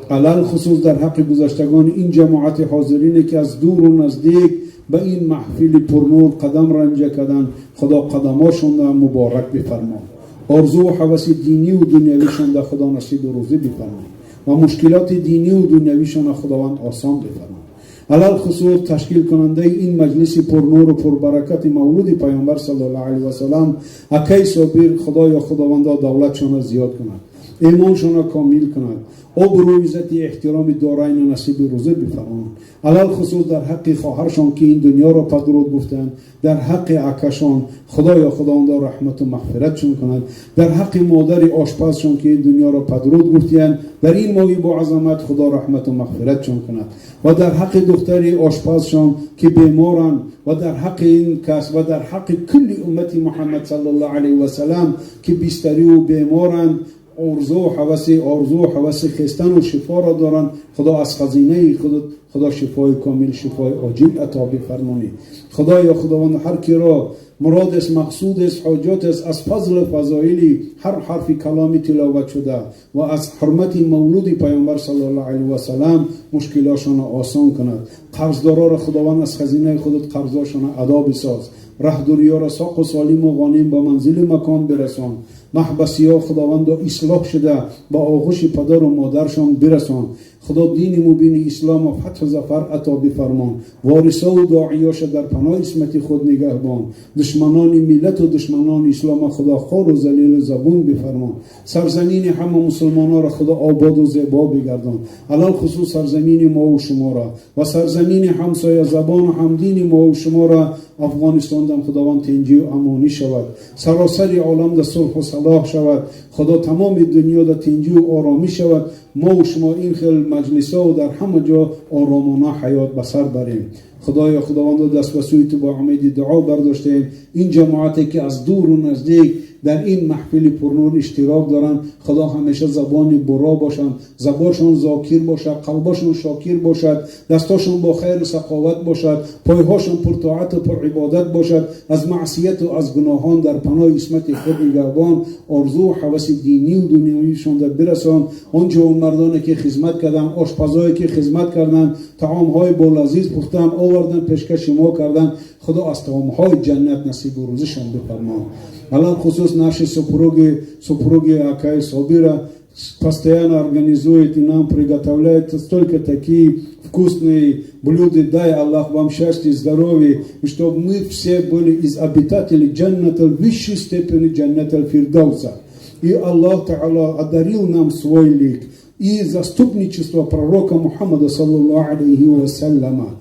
علی‌الخصوص در حق گذشتگان این جماعت حاضرین که از دور و نزدیک به این محفل پرنور قدم رنجه کردند، خدا قدماشون را مبارک بفرما. آرزو و هوس دینی و دنیویشان در خدا نصیب و روزی بفرما و مشکلات دینی و دنیویشان خداوند آسان بفرما. علی‌الخصوص تشکیل کننده این مجلس پرنور و پربرکت مولود پیامبر صلی الله علیه و سلم، اکی صابر، خدایا خداوندا دولتشان زیاد کند، ایمانشان کامل کند، آبرو، عزت، احترام دارین نصیب روزه بفرمان. علی‌الخصوص در حق خواهرشان که این دنیا را پدرود گفتند، در حق اکشان خدایا خداوندا رحمت و مغفرتشون کند. در حق مادر آشپزشان که این دنیا را پدرود گفتند، در این ماهی با عظمت خدا رحمت و مغفرتشون کند. و در حق دختر آشپزشان که بیمارند و در حق این کس و در حق کل امت محمد صلی الله علیه و سلم که بستری و بیمارند، آرزو و هوس خستن و شفا را دارند، خدا از خزینه خود خدا شفای کامل، شفای عاجل عطا بفرمانی. خدایا خداوند، هر کی را مراد است، مقصود است، حاجات است، از فضل و فضایلی هر حرف کلامی تلاوت شده و از حرمت مولود پیامبر صلی الله علیه و سلم مشکلاشان آسان کند. قرضدارا را خداوند از خزینه خودت قرضاشان ادا بساز. ره دوریا را ساق و سالم و غانم به منزل مکان برسان. محبسی ها خداوند اصلاح شده با آغوش پدر و مادرشان برسان. خدا دین مبین اسلام و فتح و ظفر عطا بفرمان. وارثا و داعیاش در پناه عصمت خود نگهبان. دشمنان ملت و دشمنان اسلام خدا خوار و ذلیل و زبون بفرمان. سرزمین همه مسلمان را خدا آباد و زیبا بگردان. علی‌الخصوص سرزمین ما و شما را و سرزمین همسایه زبان و همدین ما و شما را، افغانستان دم خداوند تنجی و امانی شود. سراسر عالم در صلح و صلاح شود. خدا تمام دنیا در تنجی و آرامی شود. ما و شما این خیل مجلس ها و در همه جا آرامانه حیات به سر بریم. خدایا خداوند، دست به سوی تو با امید دعا برداشتیم. این جماعتی که از دور و نزدیک در این محفل پرنور اشتراک دارند، خدا همیشه زبان برا باشند، زبانشان ذاکر باشد، قلبشان شاکر باشد، دستاشون با خیر و سخاوت باشد، پایهاشون پر طاعت و پر عبادت باشد. از معصیت و از گناهان در پناه عصمت خود نگهبان. آرزو و هوس دینی و دنیاییشان در برسان. آن جوانمردانی که خدمت کردن، آشپزایی که خدمت کردن، طعام با لذیذ پختن، آوردن، پیشکش ما کردن، خدا از طعام های جنت نصیب و روزشان بفرمان. Алалхусус наши супруги, супруги Акай Собира постоянно организуют и нам приготовляют столько такие вкусные блюда. Дай Аллах вам счастья и здоровья, и чтобы мы все были из обитателей джанната высшей степени, джанната Фирдауса. И Аллах Та'ала одарил нам свой лик и заступничество пророка Мухаммада, саллаллаху алейхи вассаляма.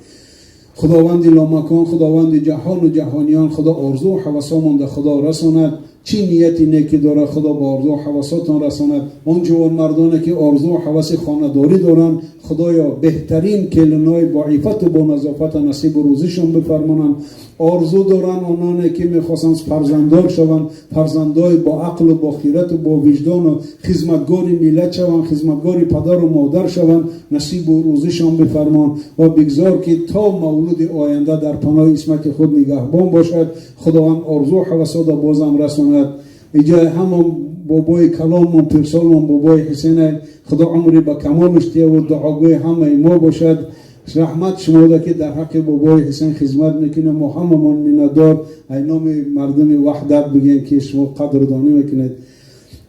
Худованди ломакон, худованди ҷаҳону ҷаҳониён, худо орзу ҳавасомон да худо расонад. Чӣ нияти неки дорад, худо ба орзу ҳавасотон расонад. Он ҷавонмардоне ки орзу ҳаваси хонадорӣ доранд, худоё беҳтарин келинои боифату бо назофата насибу рӯзишон бифармонанд. Орзу доранд ононе ки мехостанд фарзанддор шаванд, фарзандои бо ақлу бо хирату бо виҷдону хизматгори миллат шаванд, хизматгори падару модар шаванд, насибу рӯзишон бифармон ва бигзор ки то мавлуди оянда дар паноҳи исмати худ нигаҳбон бошад. Худованд орзу ҳавасода бозам расонад. Иҷои ҳамон бобои калонмон, пирсолмон, бобои Ҳусена, худо умри ба камолаш дияву дуогӯи ҳамаи мо бошад. Раҳмат шумода ки дар ҳаққи бобои Ҳусен хизмат мекунем. Мо ҳамамон миннатдор, ай номи мардуми Ваҳдат бигем ки шумо қадрдонӣ мекунед.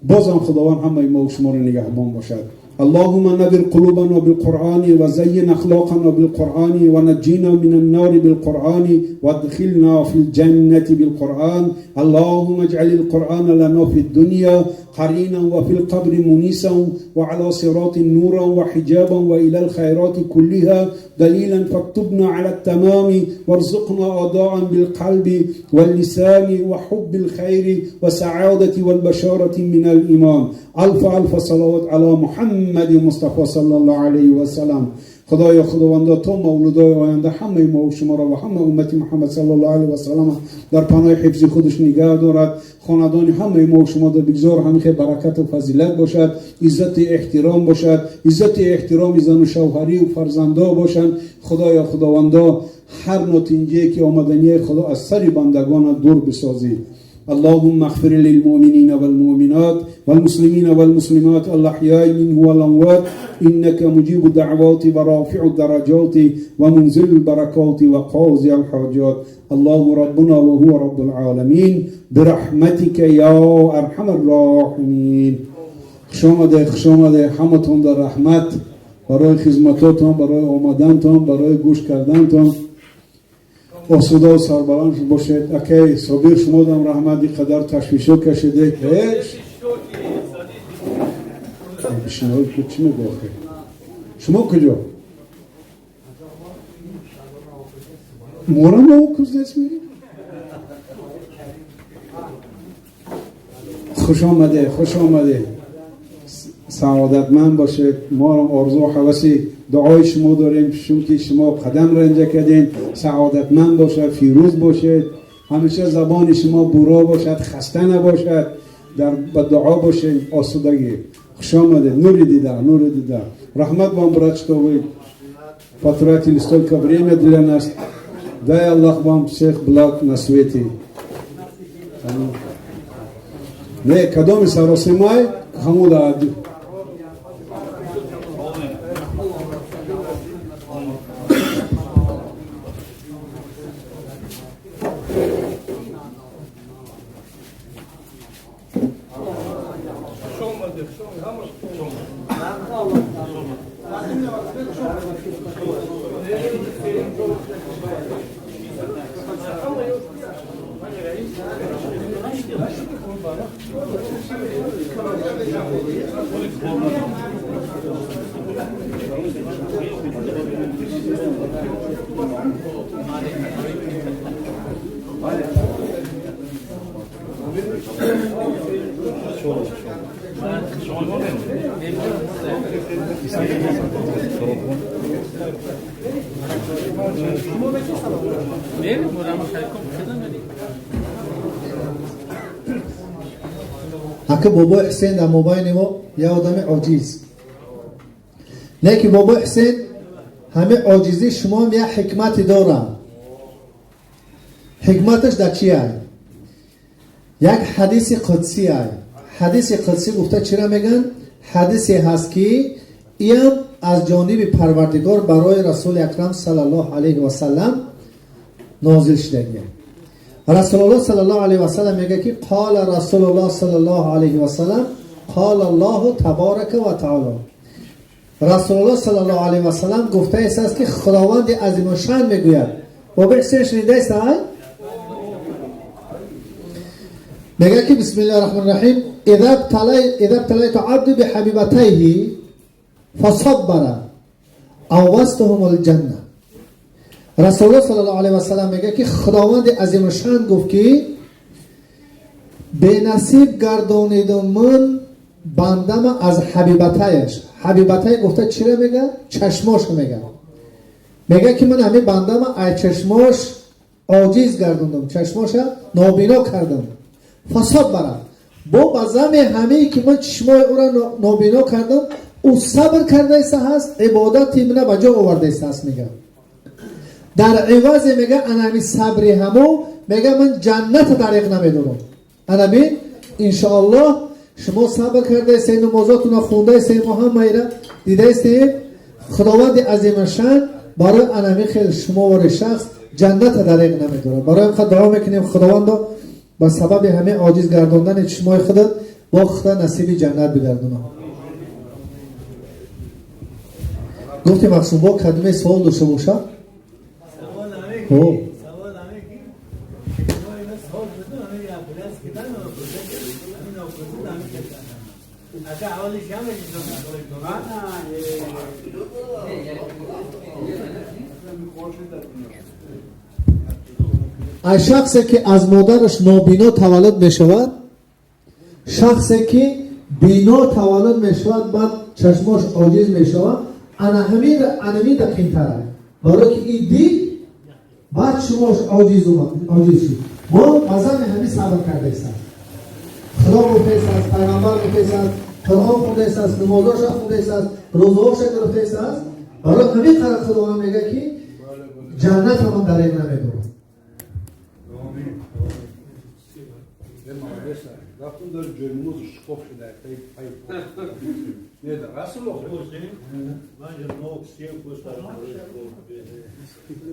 Бозам худованд ҳамаи мо шуморо нигаҳбон бошад. اللهم نبر قلوبنا بالقرآن وزين أخلاقنا بالقرآن ونجينا من النار بالقرآن وادخلنا في الجنة بالقرآن. اللهم اجعل القرآن لنا في الدنيا قرينا وفي القبر منيسا وعلى صراط نورا وحجابا وإلى الخيرات كلها دليلا، فاكتبنا على التمام وارزقنا أداء بالقلب واللسان وحب الخير وسعادة والبشارة من الإيمان. ألف ألف صلوات على محمد مصطفى صلى الله عليه وسلم. خدایا خداوندا تو مولودای آینده همه ما و شما را و همه امت محمد صلی الله علیه و سلم در پناه حفظ خودش نگه دارد. خاندان همه ما و شما در بگذار همیشه برکت و فضیلت باشد، عزت احترام باشد، عزت احترام زن و شوهری و فرزندا باشند. خدایا خداوندا هر نتیجه که آمدنی خدا از سر بندگان دور بسازی. اللهم اغفر للمؤمنين والمؤمنات والمسلمين والمسلمات الأحياء منه والأموات إنك مجيب الدعوات ورافع الدرجات ومنزل البركات وقاضي الحاجات. الله ربنا وهو رب العالمين برحمتك يا أرحم الراحمين. خوش آمده، خوش آمده همتون در رحمت، برای خدمتاتون، برای آمدنتون، برای گوش کردنتون. آسوده و سربلند باشید. اکی صابر شما دم رحمت قدر تشویشو کشیده هیچ شما چی میگه؟ شما کجا؟ مورا ما کجاست میری؟ خوش آمده، خوش آمده، سعادتمند باشید. ما هم آرزو و هوسی دعای شما داریم، چون که شما قدم رنجه کردین. سعادتمند باشد، فیروز باشید، همیشه زبان شما برا باشد، خسته نباشد، در با دعا باشید، آسودگی. خوش آمده، نور دیده، نور دیده. رحمت вам, брат, что вы потратили столько время для нас. Дай Аллах вам всех благ на свете. Не, кадоми саросимай, хамуда. اکه بابا حسین در موبایل ما یه آدم عاجز، لیکن بابا حسین همه عاجزی شما هم یه حکمتی داره. حکمتش در چیه؟ یک حدیث قدسی های. حدیث قدسی گفته چرا میگن؟ حدیثی هست که این از جانب پروردگار برای رسول اکرم صلی الله علیه و سلم نازل شده. رسول الله صلی الله علیه و سلم میگه که قال رسول الله صلی الله علیه و سلم قال الله تبارک و تعالی. رسول الله صلی الله علیه و سلم گفته است که خداوند عظیم الشان میگوید. و به شنیده است میگه که بسم الله الرحمن الرحیم اذا ابتلیت عبد بحبیبتیه فصبر عوضتهم الجنه. رسول الله صلی الله علیه و سلم میگه که خداوند عظیم الشان گفت که به نصیب گردانیدم من بندم از حبیبتایش. حبیبتای گفته چرا میگه؟ چشماش میگه. میگه که من همین بندم از چشماش عاجز گردوندم، چشماش نابینا کردم. فصبر با بزم همه که من چشمای او را نابینا کردم، او صبر کرده ایسا هست، عبادت منه به جا آورده ایسا هست. میگه در عوض میگه انمی صبری همو میگه من جنت دریغ نمیدونم. انمی انشاءالله شما صبر کرده ایسا، نمازاتون خونده ایسا، ما هم را دیده ایستیم. خداوند عظیم الشان برای انمی خیلی شما و شخص جنت دریغ نمیدونه. برای اینکه دعا میکنیم خداوند با سبب همه عاجز گرداندن چشمای خودت با خدا نصیب جنت بگردونه. Гуфти мақсум бо кадоме савол дошта боша? Аз шахсе ки аз модараш нобино таваллуд мешавад, шахсе ки бино таваллуд мешавад, баъд чашмош оҷиз мешавад, ана ҳамин дақиқтара. Барои ки ин дид, баъд шумош оҷиз шуд. Мо ба зани ҳамин сабр кардаистам. Худо гуфтаистааст, пайғамбар гуфтаистааст, Қуръон хондаистааст, намозоша хондаистааст, рӯзаҳоша гирифтаистааст. Барои ҳамин қадар Худованд мегӯяд ки ҷаннат ҳамон дареғ намедорад. Рафтум дар ҷоймуз шикоф шуда, пай не да расул охир.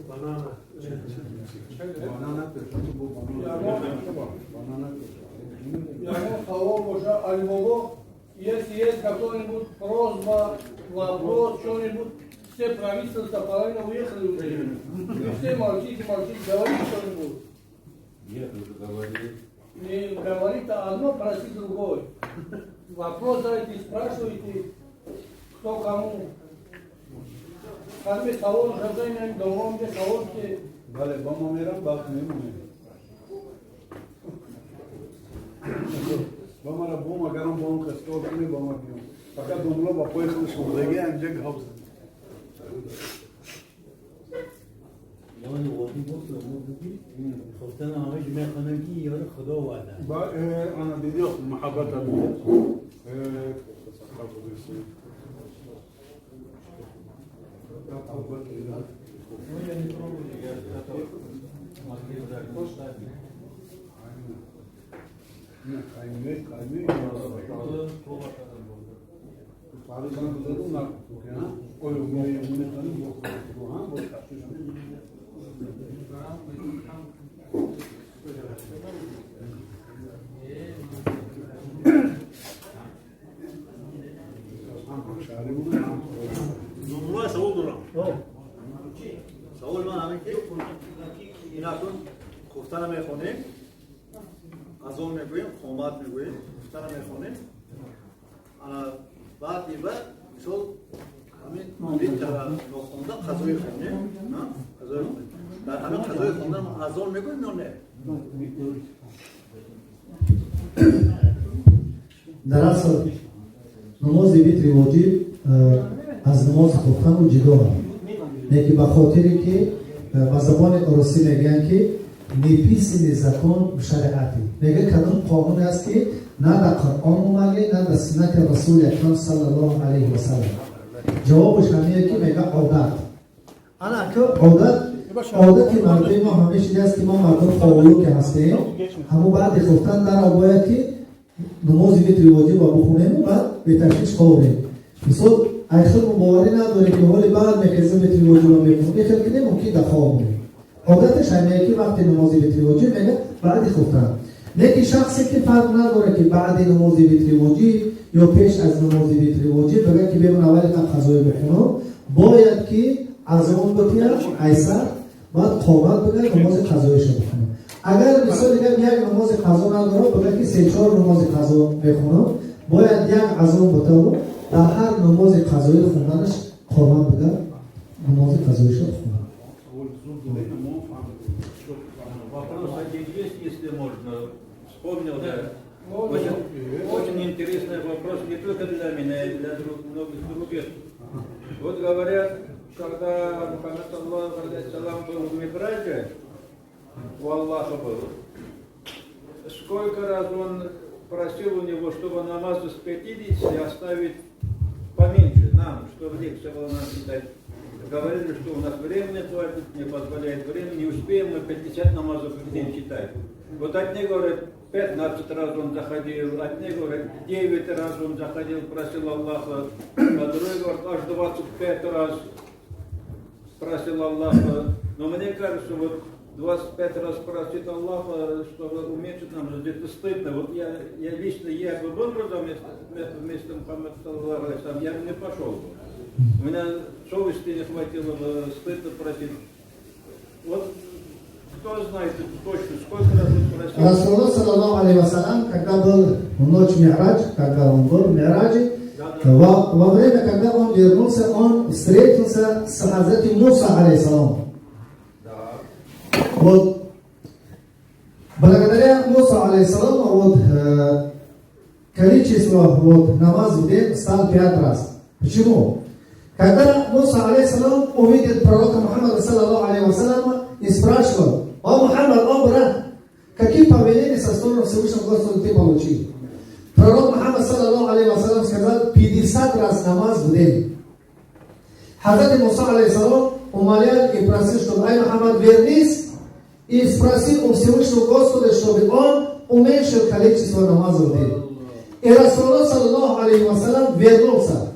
Банана. Банана банана. Ягон савол боша, Алибобо, если есть какой-нибудь просьба, вопрос, что-нибудь, все правительства половина уехали уже. Вы все молчите, молчите, говорите что-нибудь. Я тоже говорю. Не говорит одно, проси другое. Вопрос задайте, спрашивайте, кто кому. Кадме савол шадаем, домом где савол ке. Бале, ба мо мерам, баъд мемонем. Ба мара бом агарам бом кастор куне ба ма биём. Фақат домло ба пои худаш мондаги анҷа гап зад. یعنی واقعی گفت خفتن همش میخوانم که یار خدا وعده. با انا دیدی محبت ابو. سوال دارم. سوال من همین که این اکنون خفتن میخوانیم، از اون میگوییم، قامت میگوییم، خفتن میخوانیم. بعد این بعد مثال همین ویتر نخونده قضای خونیم، نه؟ قضای خونیم. در همین قضای خوندن از اون میگوییم یا نه؟ در اصل намози витри воҷиб аз намози хуфтану ҷудо аст. Лекин ба хотире ки ба забони русӣ мегӯянд ки неписанный закон в шариате. Мегӯяд кадом қонуне аст ки на дар Қуръон омаде, на дар суннати Расули Акрам саллаллоҳу алайҳи васаллам. Ҷавобаш ҳамие ки мегӯяд одат. Ана ки одат, одати мардуми мо ҳамеша ин аст ки мо мардум ховулу ки ҳастем, ҳамон баъди хуфтан даро бояд ки намози витри воҷибро бихонему баъд беташвиш хобем. Мисол ай худ мо боварӣ надорем ки ҳоли баъд мехезем витри воҷибро мехонем, хел ки мумкин дар хоб монем. Одаташ ҳамие ки вақти намози витри воҷиб мегӯяд баъди хуфтан. Лекин шахсе ки фарқ надорад ки баъди намози витри воҷиб ё пеш аз намози витри воҷиб бигӯяд ки бемон аввали қабл қазои бихонам, бояд ки азон битиҳад айсар, баъд қомат бигӯяд намози қазоиша бихонад. Агар мисол дигар як намози қазо надорад, бигӯяд ки се-чор намози қазо мехонам, бояд як азон битаву дар ҳар намози қазои хонданаш қомат бигӯяд намози қазоиша бихонад. Вопрос один есть, если можно. Вспомнил, да. Очень, очень интересный вопрос не только для меня, и для многих других. Вот говорят, когда Мухаммад саллаллаху алейхи ва саллям был в Михраже, у Аллаха был, сколько раз он просил у него, чтобы намаз из 50 оставить поменьше нам, чтобы легче было нам читать. Говорили, что у нас времени хватит, не позволяет времени, не успеем мы 50 намазов в день читать. Вот одни говорят, 15 раз он заходил, одни говорят, 9 раз он заходил, просил Аллаха, а другие говорят, аж 25 раз просил Аллаха. Но мне кажется, вот 25 раз просить Аллаха, чтобы уменьшить нам, это стыдно. Вот я лично, я бы был бы вместо Мухаммада, саллаллаху алейхи ва саллям, я бы не пошел бы. У меня совести не хватило бы, стыдно просить. Вот кто знает точно, сколько раз он просил? رسول الله صلى الله عليه وسلم, когда был в ночь Ми'радж, когда он был в Ми'радже, во время, когда он вернулся, он встретился с Хазрати Муса, عليه السلام. Вот, благодаря Муса, عليه السلام, вот, количество вот, намаз в день стал пять раз. Почему? Когда Муса, عليه السلام, увидел пророка Мухаммада, صلى الله عليه وسلم, и спрашивал: «О Мухаммад, о брат, какие повеления со стороны Всевышнего Господа ты получил?» Пророк Мухаммад, صلى الله عليه وسلم, сказал: «50 раз намаз в день». Хазрат Муса, عليه السلام, умолял и просил, чтобы: «Ай Мухаммад, вернись и спроси у Всевышнего Господа, чтобы он уменьшил количество намаза в день». И رسول الله, صلى الله عليه وسلم, вернулся.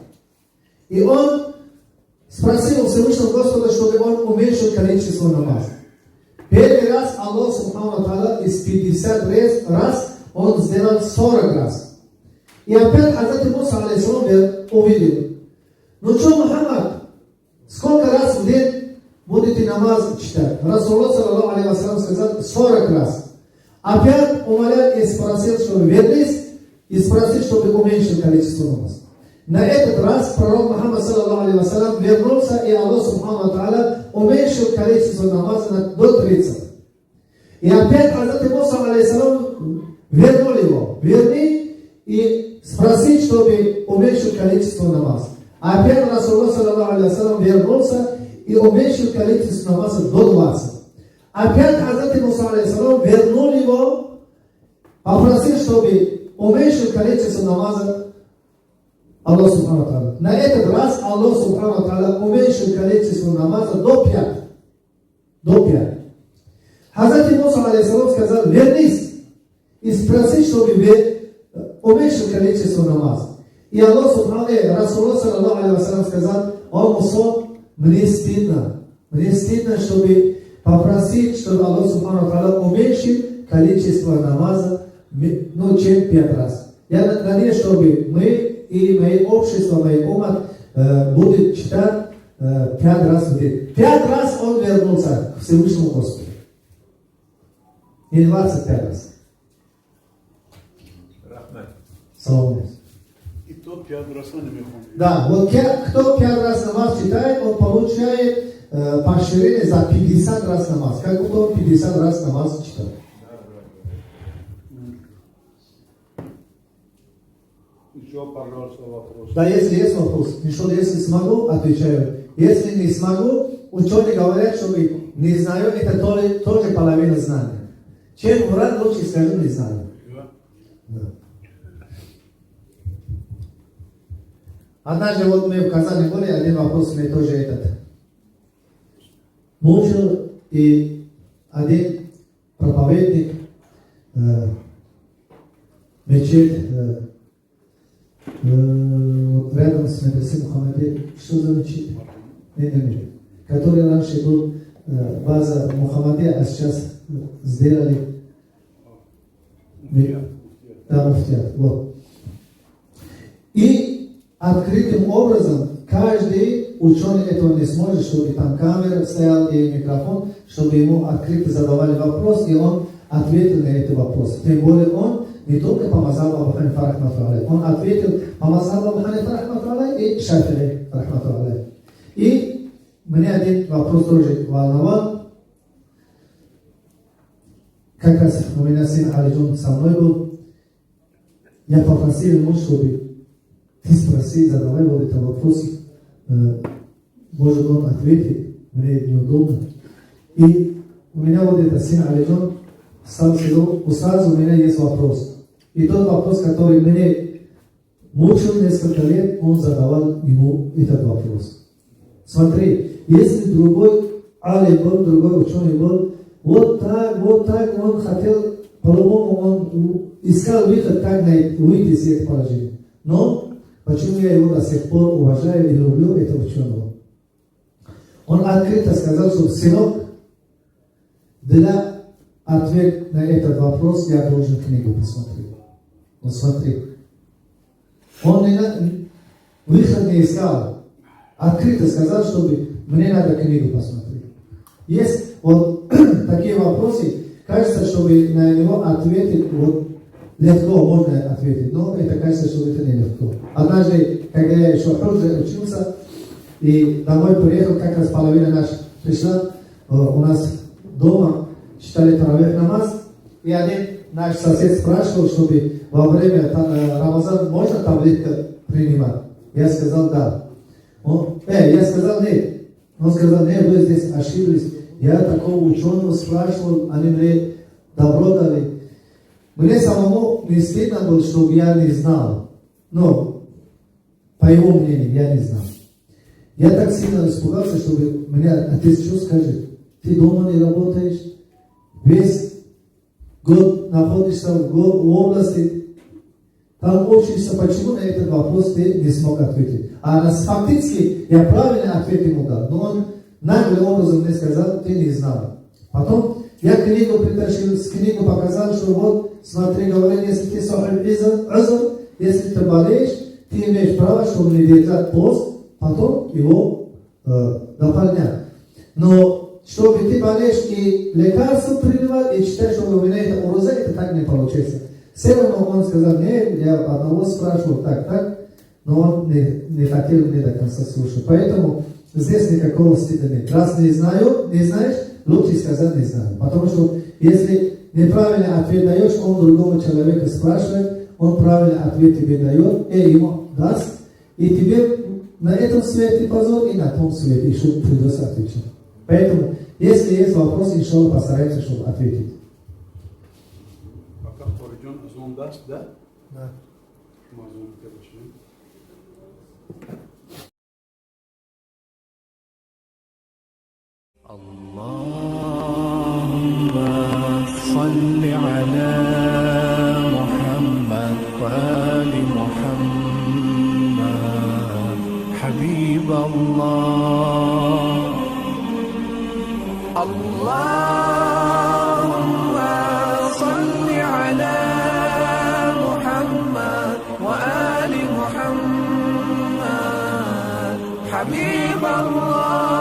И он спросил у Всевышнего Господа, чтобы он уменьшил количество намаза. Первый раз Аллах سبحانه وتعالى из 50 раз он сделал 40 раз. И опять Хазрат Муса, عليه السلام, увидел. «Ну что, Мухаммад, сколько раз в день будете намаз читать?» رسول الله, صلى الله عليه وسلم, сказал: «40 раз». Опять умолял и спросил, чтобы вернись, и спросил, чтобы уменьшил количество намаз. На этот раз пророк Мухаммад, صلى الله عليه وسلم, вернулся, и Аллах سبحانه وتعالى уменьшил количество намаза до 30. И опять Хазрат Муса, عليه السلام, вернул его. «Верни и спроси, чтобы уменьшил количество намаза». Опять رسول الله, صلى الله عليه وسلم, вернулся и уменьшил количество намаза до 20. Опять Хазрат Муса, عليه السلام, вернул его, попросил, чтобы уменьшил количество намаза Аллах سبحانه وتعالى. На этот раз Аллах سبحانه وتعالى уменьшил количество намаза до 5. До 5. Хазрат Муса, عليه السلام, сказал: «Вернись и спроси, чтобы уменьшил количество намаза». И Аллах سبحانه, رسول الله, صلى الله عليه وسلم, сказал: «О Муса, мне стыдно. Мне стыдно, чтобы попросить, чтобы Аллах سبحانه وتعالى уменьшил количество намаза, ну, чем пять раз. Я надеюсь, чтобы мы и мои общество, мои умат будет читать пять раз в день». Пять раз он вернулся к Всевышнему Господу. Не 25 раз. Раҳмат. Салам. И то пять раз намехонем. Да, вот кто пять раз намаз читает, он получает поощрение за 50 раз намаз. Как будто он 50 раз намаз читает. Еще, пожалуйста, вопрос. Да, если есть вопрос, еще если смогу, отвечаю. Если не смогу, ученые говорят, что не знаю, это тоже половина знания. Чем врать, лучше скажу, не знаю. Да. Однажды вот мы в Казани были, один вопрос мне тоже этот мучил, и один проповедник, мечеть, рядом с медресе Мухаммади, что за мечеть? Не, не, не. Который раньше был база Мухаммади, а сейчас сделали. Да, муфтият. Вот. И открытым образом каждый ученый этого не сможет, чтобы там камера стояла и микрофон, чтобы ему открыто задавали вопрос, и он ответил на этот вопрос. Тем более он не только по мазхабу Абу Ханифа, رحمة الله, он ответил по мазхабу Абу Ханифа, رحمة الله, и Шафии, رحمة الله. И мне один вопрос тоже волновал. Как раз у меня сын Алиджон со мной был. Я попросил ему, чтобы ты спроси, задавай вот этот вопрос. Может, он ответит, мне неудобно. И у меня вот этот сын Алиджон стал сказал: «Устаз, у меня есть вопрос». И тот вопрос, который мне мучил несколько лет, он задавал ему этот вопрос. Смотри, если другой Али был, другой ученый был, вот так он хотел, по-любому он искал выход, как выйти из этого положения. Но почему я его до сих пор уважаю и люблю, этого ученого? Он открыто сказал, что, сынок, для ответа на этот вопрос я должен книгу посмотреть. Вот смотри. Он не, выход не искал. Открыто сказал, чтобы мне надо книгу посмотреть. Есть вот такие вопросы, кажется, чтобы на него ответить, вот легко можно ответить, но это кажется, что это нелегко. Однажды, когда я еще хуже учился, и домой приехал, как раз половина наша пришла, у нас дома читали таравих намаз, и один наш сосед спрашивал, чтобы во время Рамазана можно таблетку принимать? Я сказал, да. Я сказал, нет. Он сказал, нет, вы здесь ошиблись. Я такого ученого спрашивал, они мне добро дали. Мне самому не стыдно было, чтобы я не знал. Но, по его мнению, я не знал. Я так сильно испугался, чтобы мне отец что скажет? Ты дома не работаешь, весь год находишься в области, там учишься, почему на этот вопрос ты не смог ответить? А фактически я правильный ответ ему дал, но он наглым образом мне сказал, ты не знал. Потом я книгу притащил, с книгу показал, что вот, смотри, говорит, если ты صاحب عذر, если ты болеешь, ты имеешь право, чтобы не держать пост, потом его дополнять. Но чтобы ты болеешь и лекарства принимал, и читаешь, что у меня это уроза, это так не получается. Все равно он сказал, нет, я одного спрашивал, так, так, но он не хотел мне до конца слушать. Поэтому здесь никакого стыда нет. Раз не знаю, не знаешь, лучше сказать не знаю. Потому что если неправильный ответ даешь, он другого человека спрашивает, он правильный ответ тебе дает, и ему даст, и тебе на этом свете позор, и на том свете еще придется отвечать. Поэтому, если есть вопрос, иншаллах, постараемся, чтобы ответить. Пока Хориджон азон даст, да? Да. Шумо азон короче. اللهم صل على محمد وآل محمد حبيب الله. اللهم صل على محمد وآل محمد حبيب الله.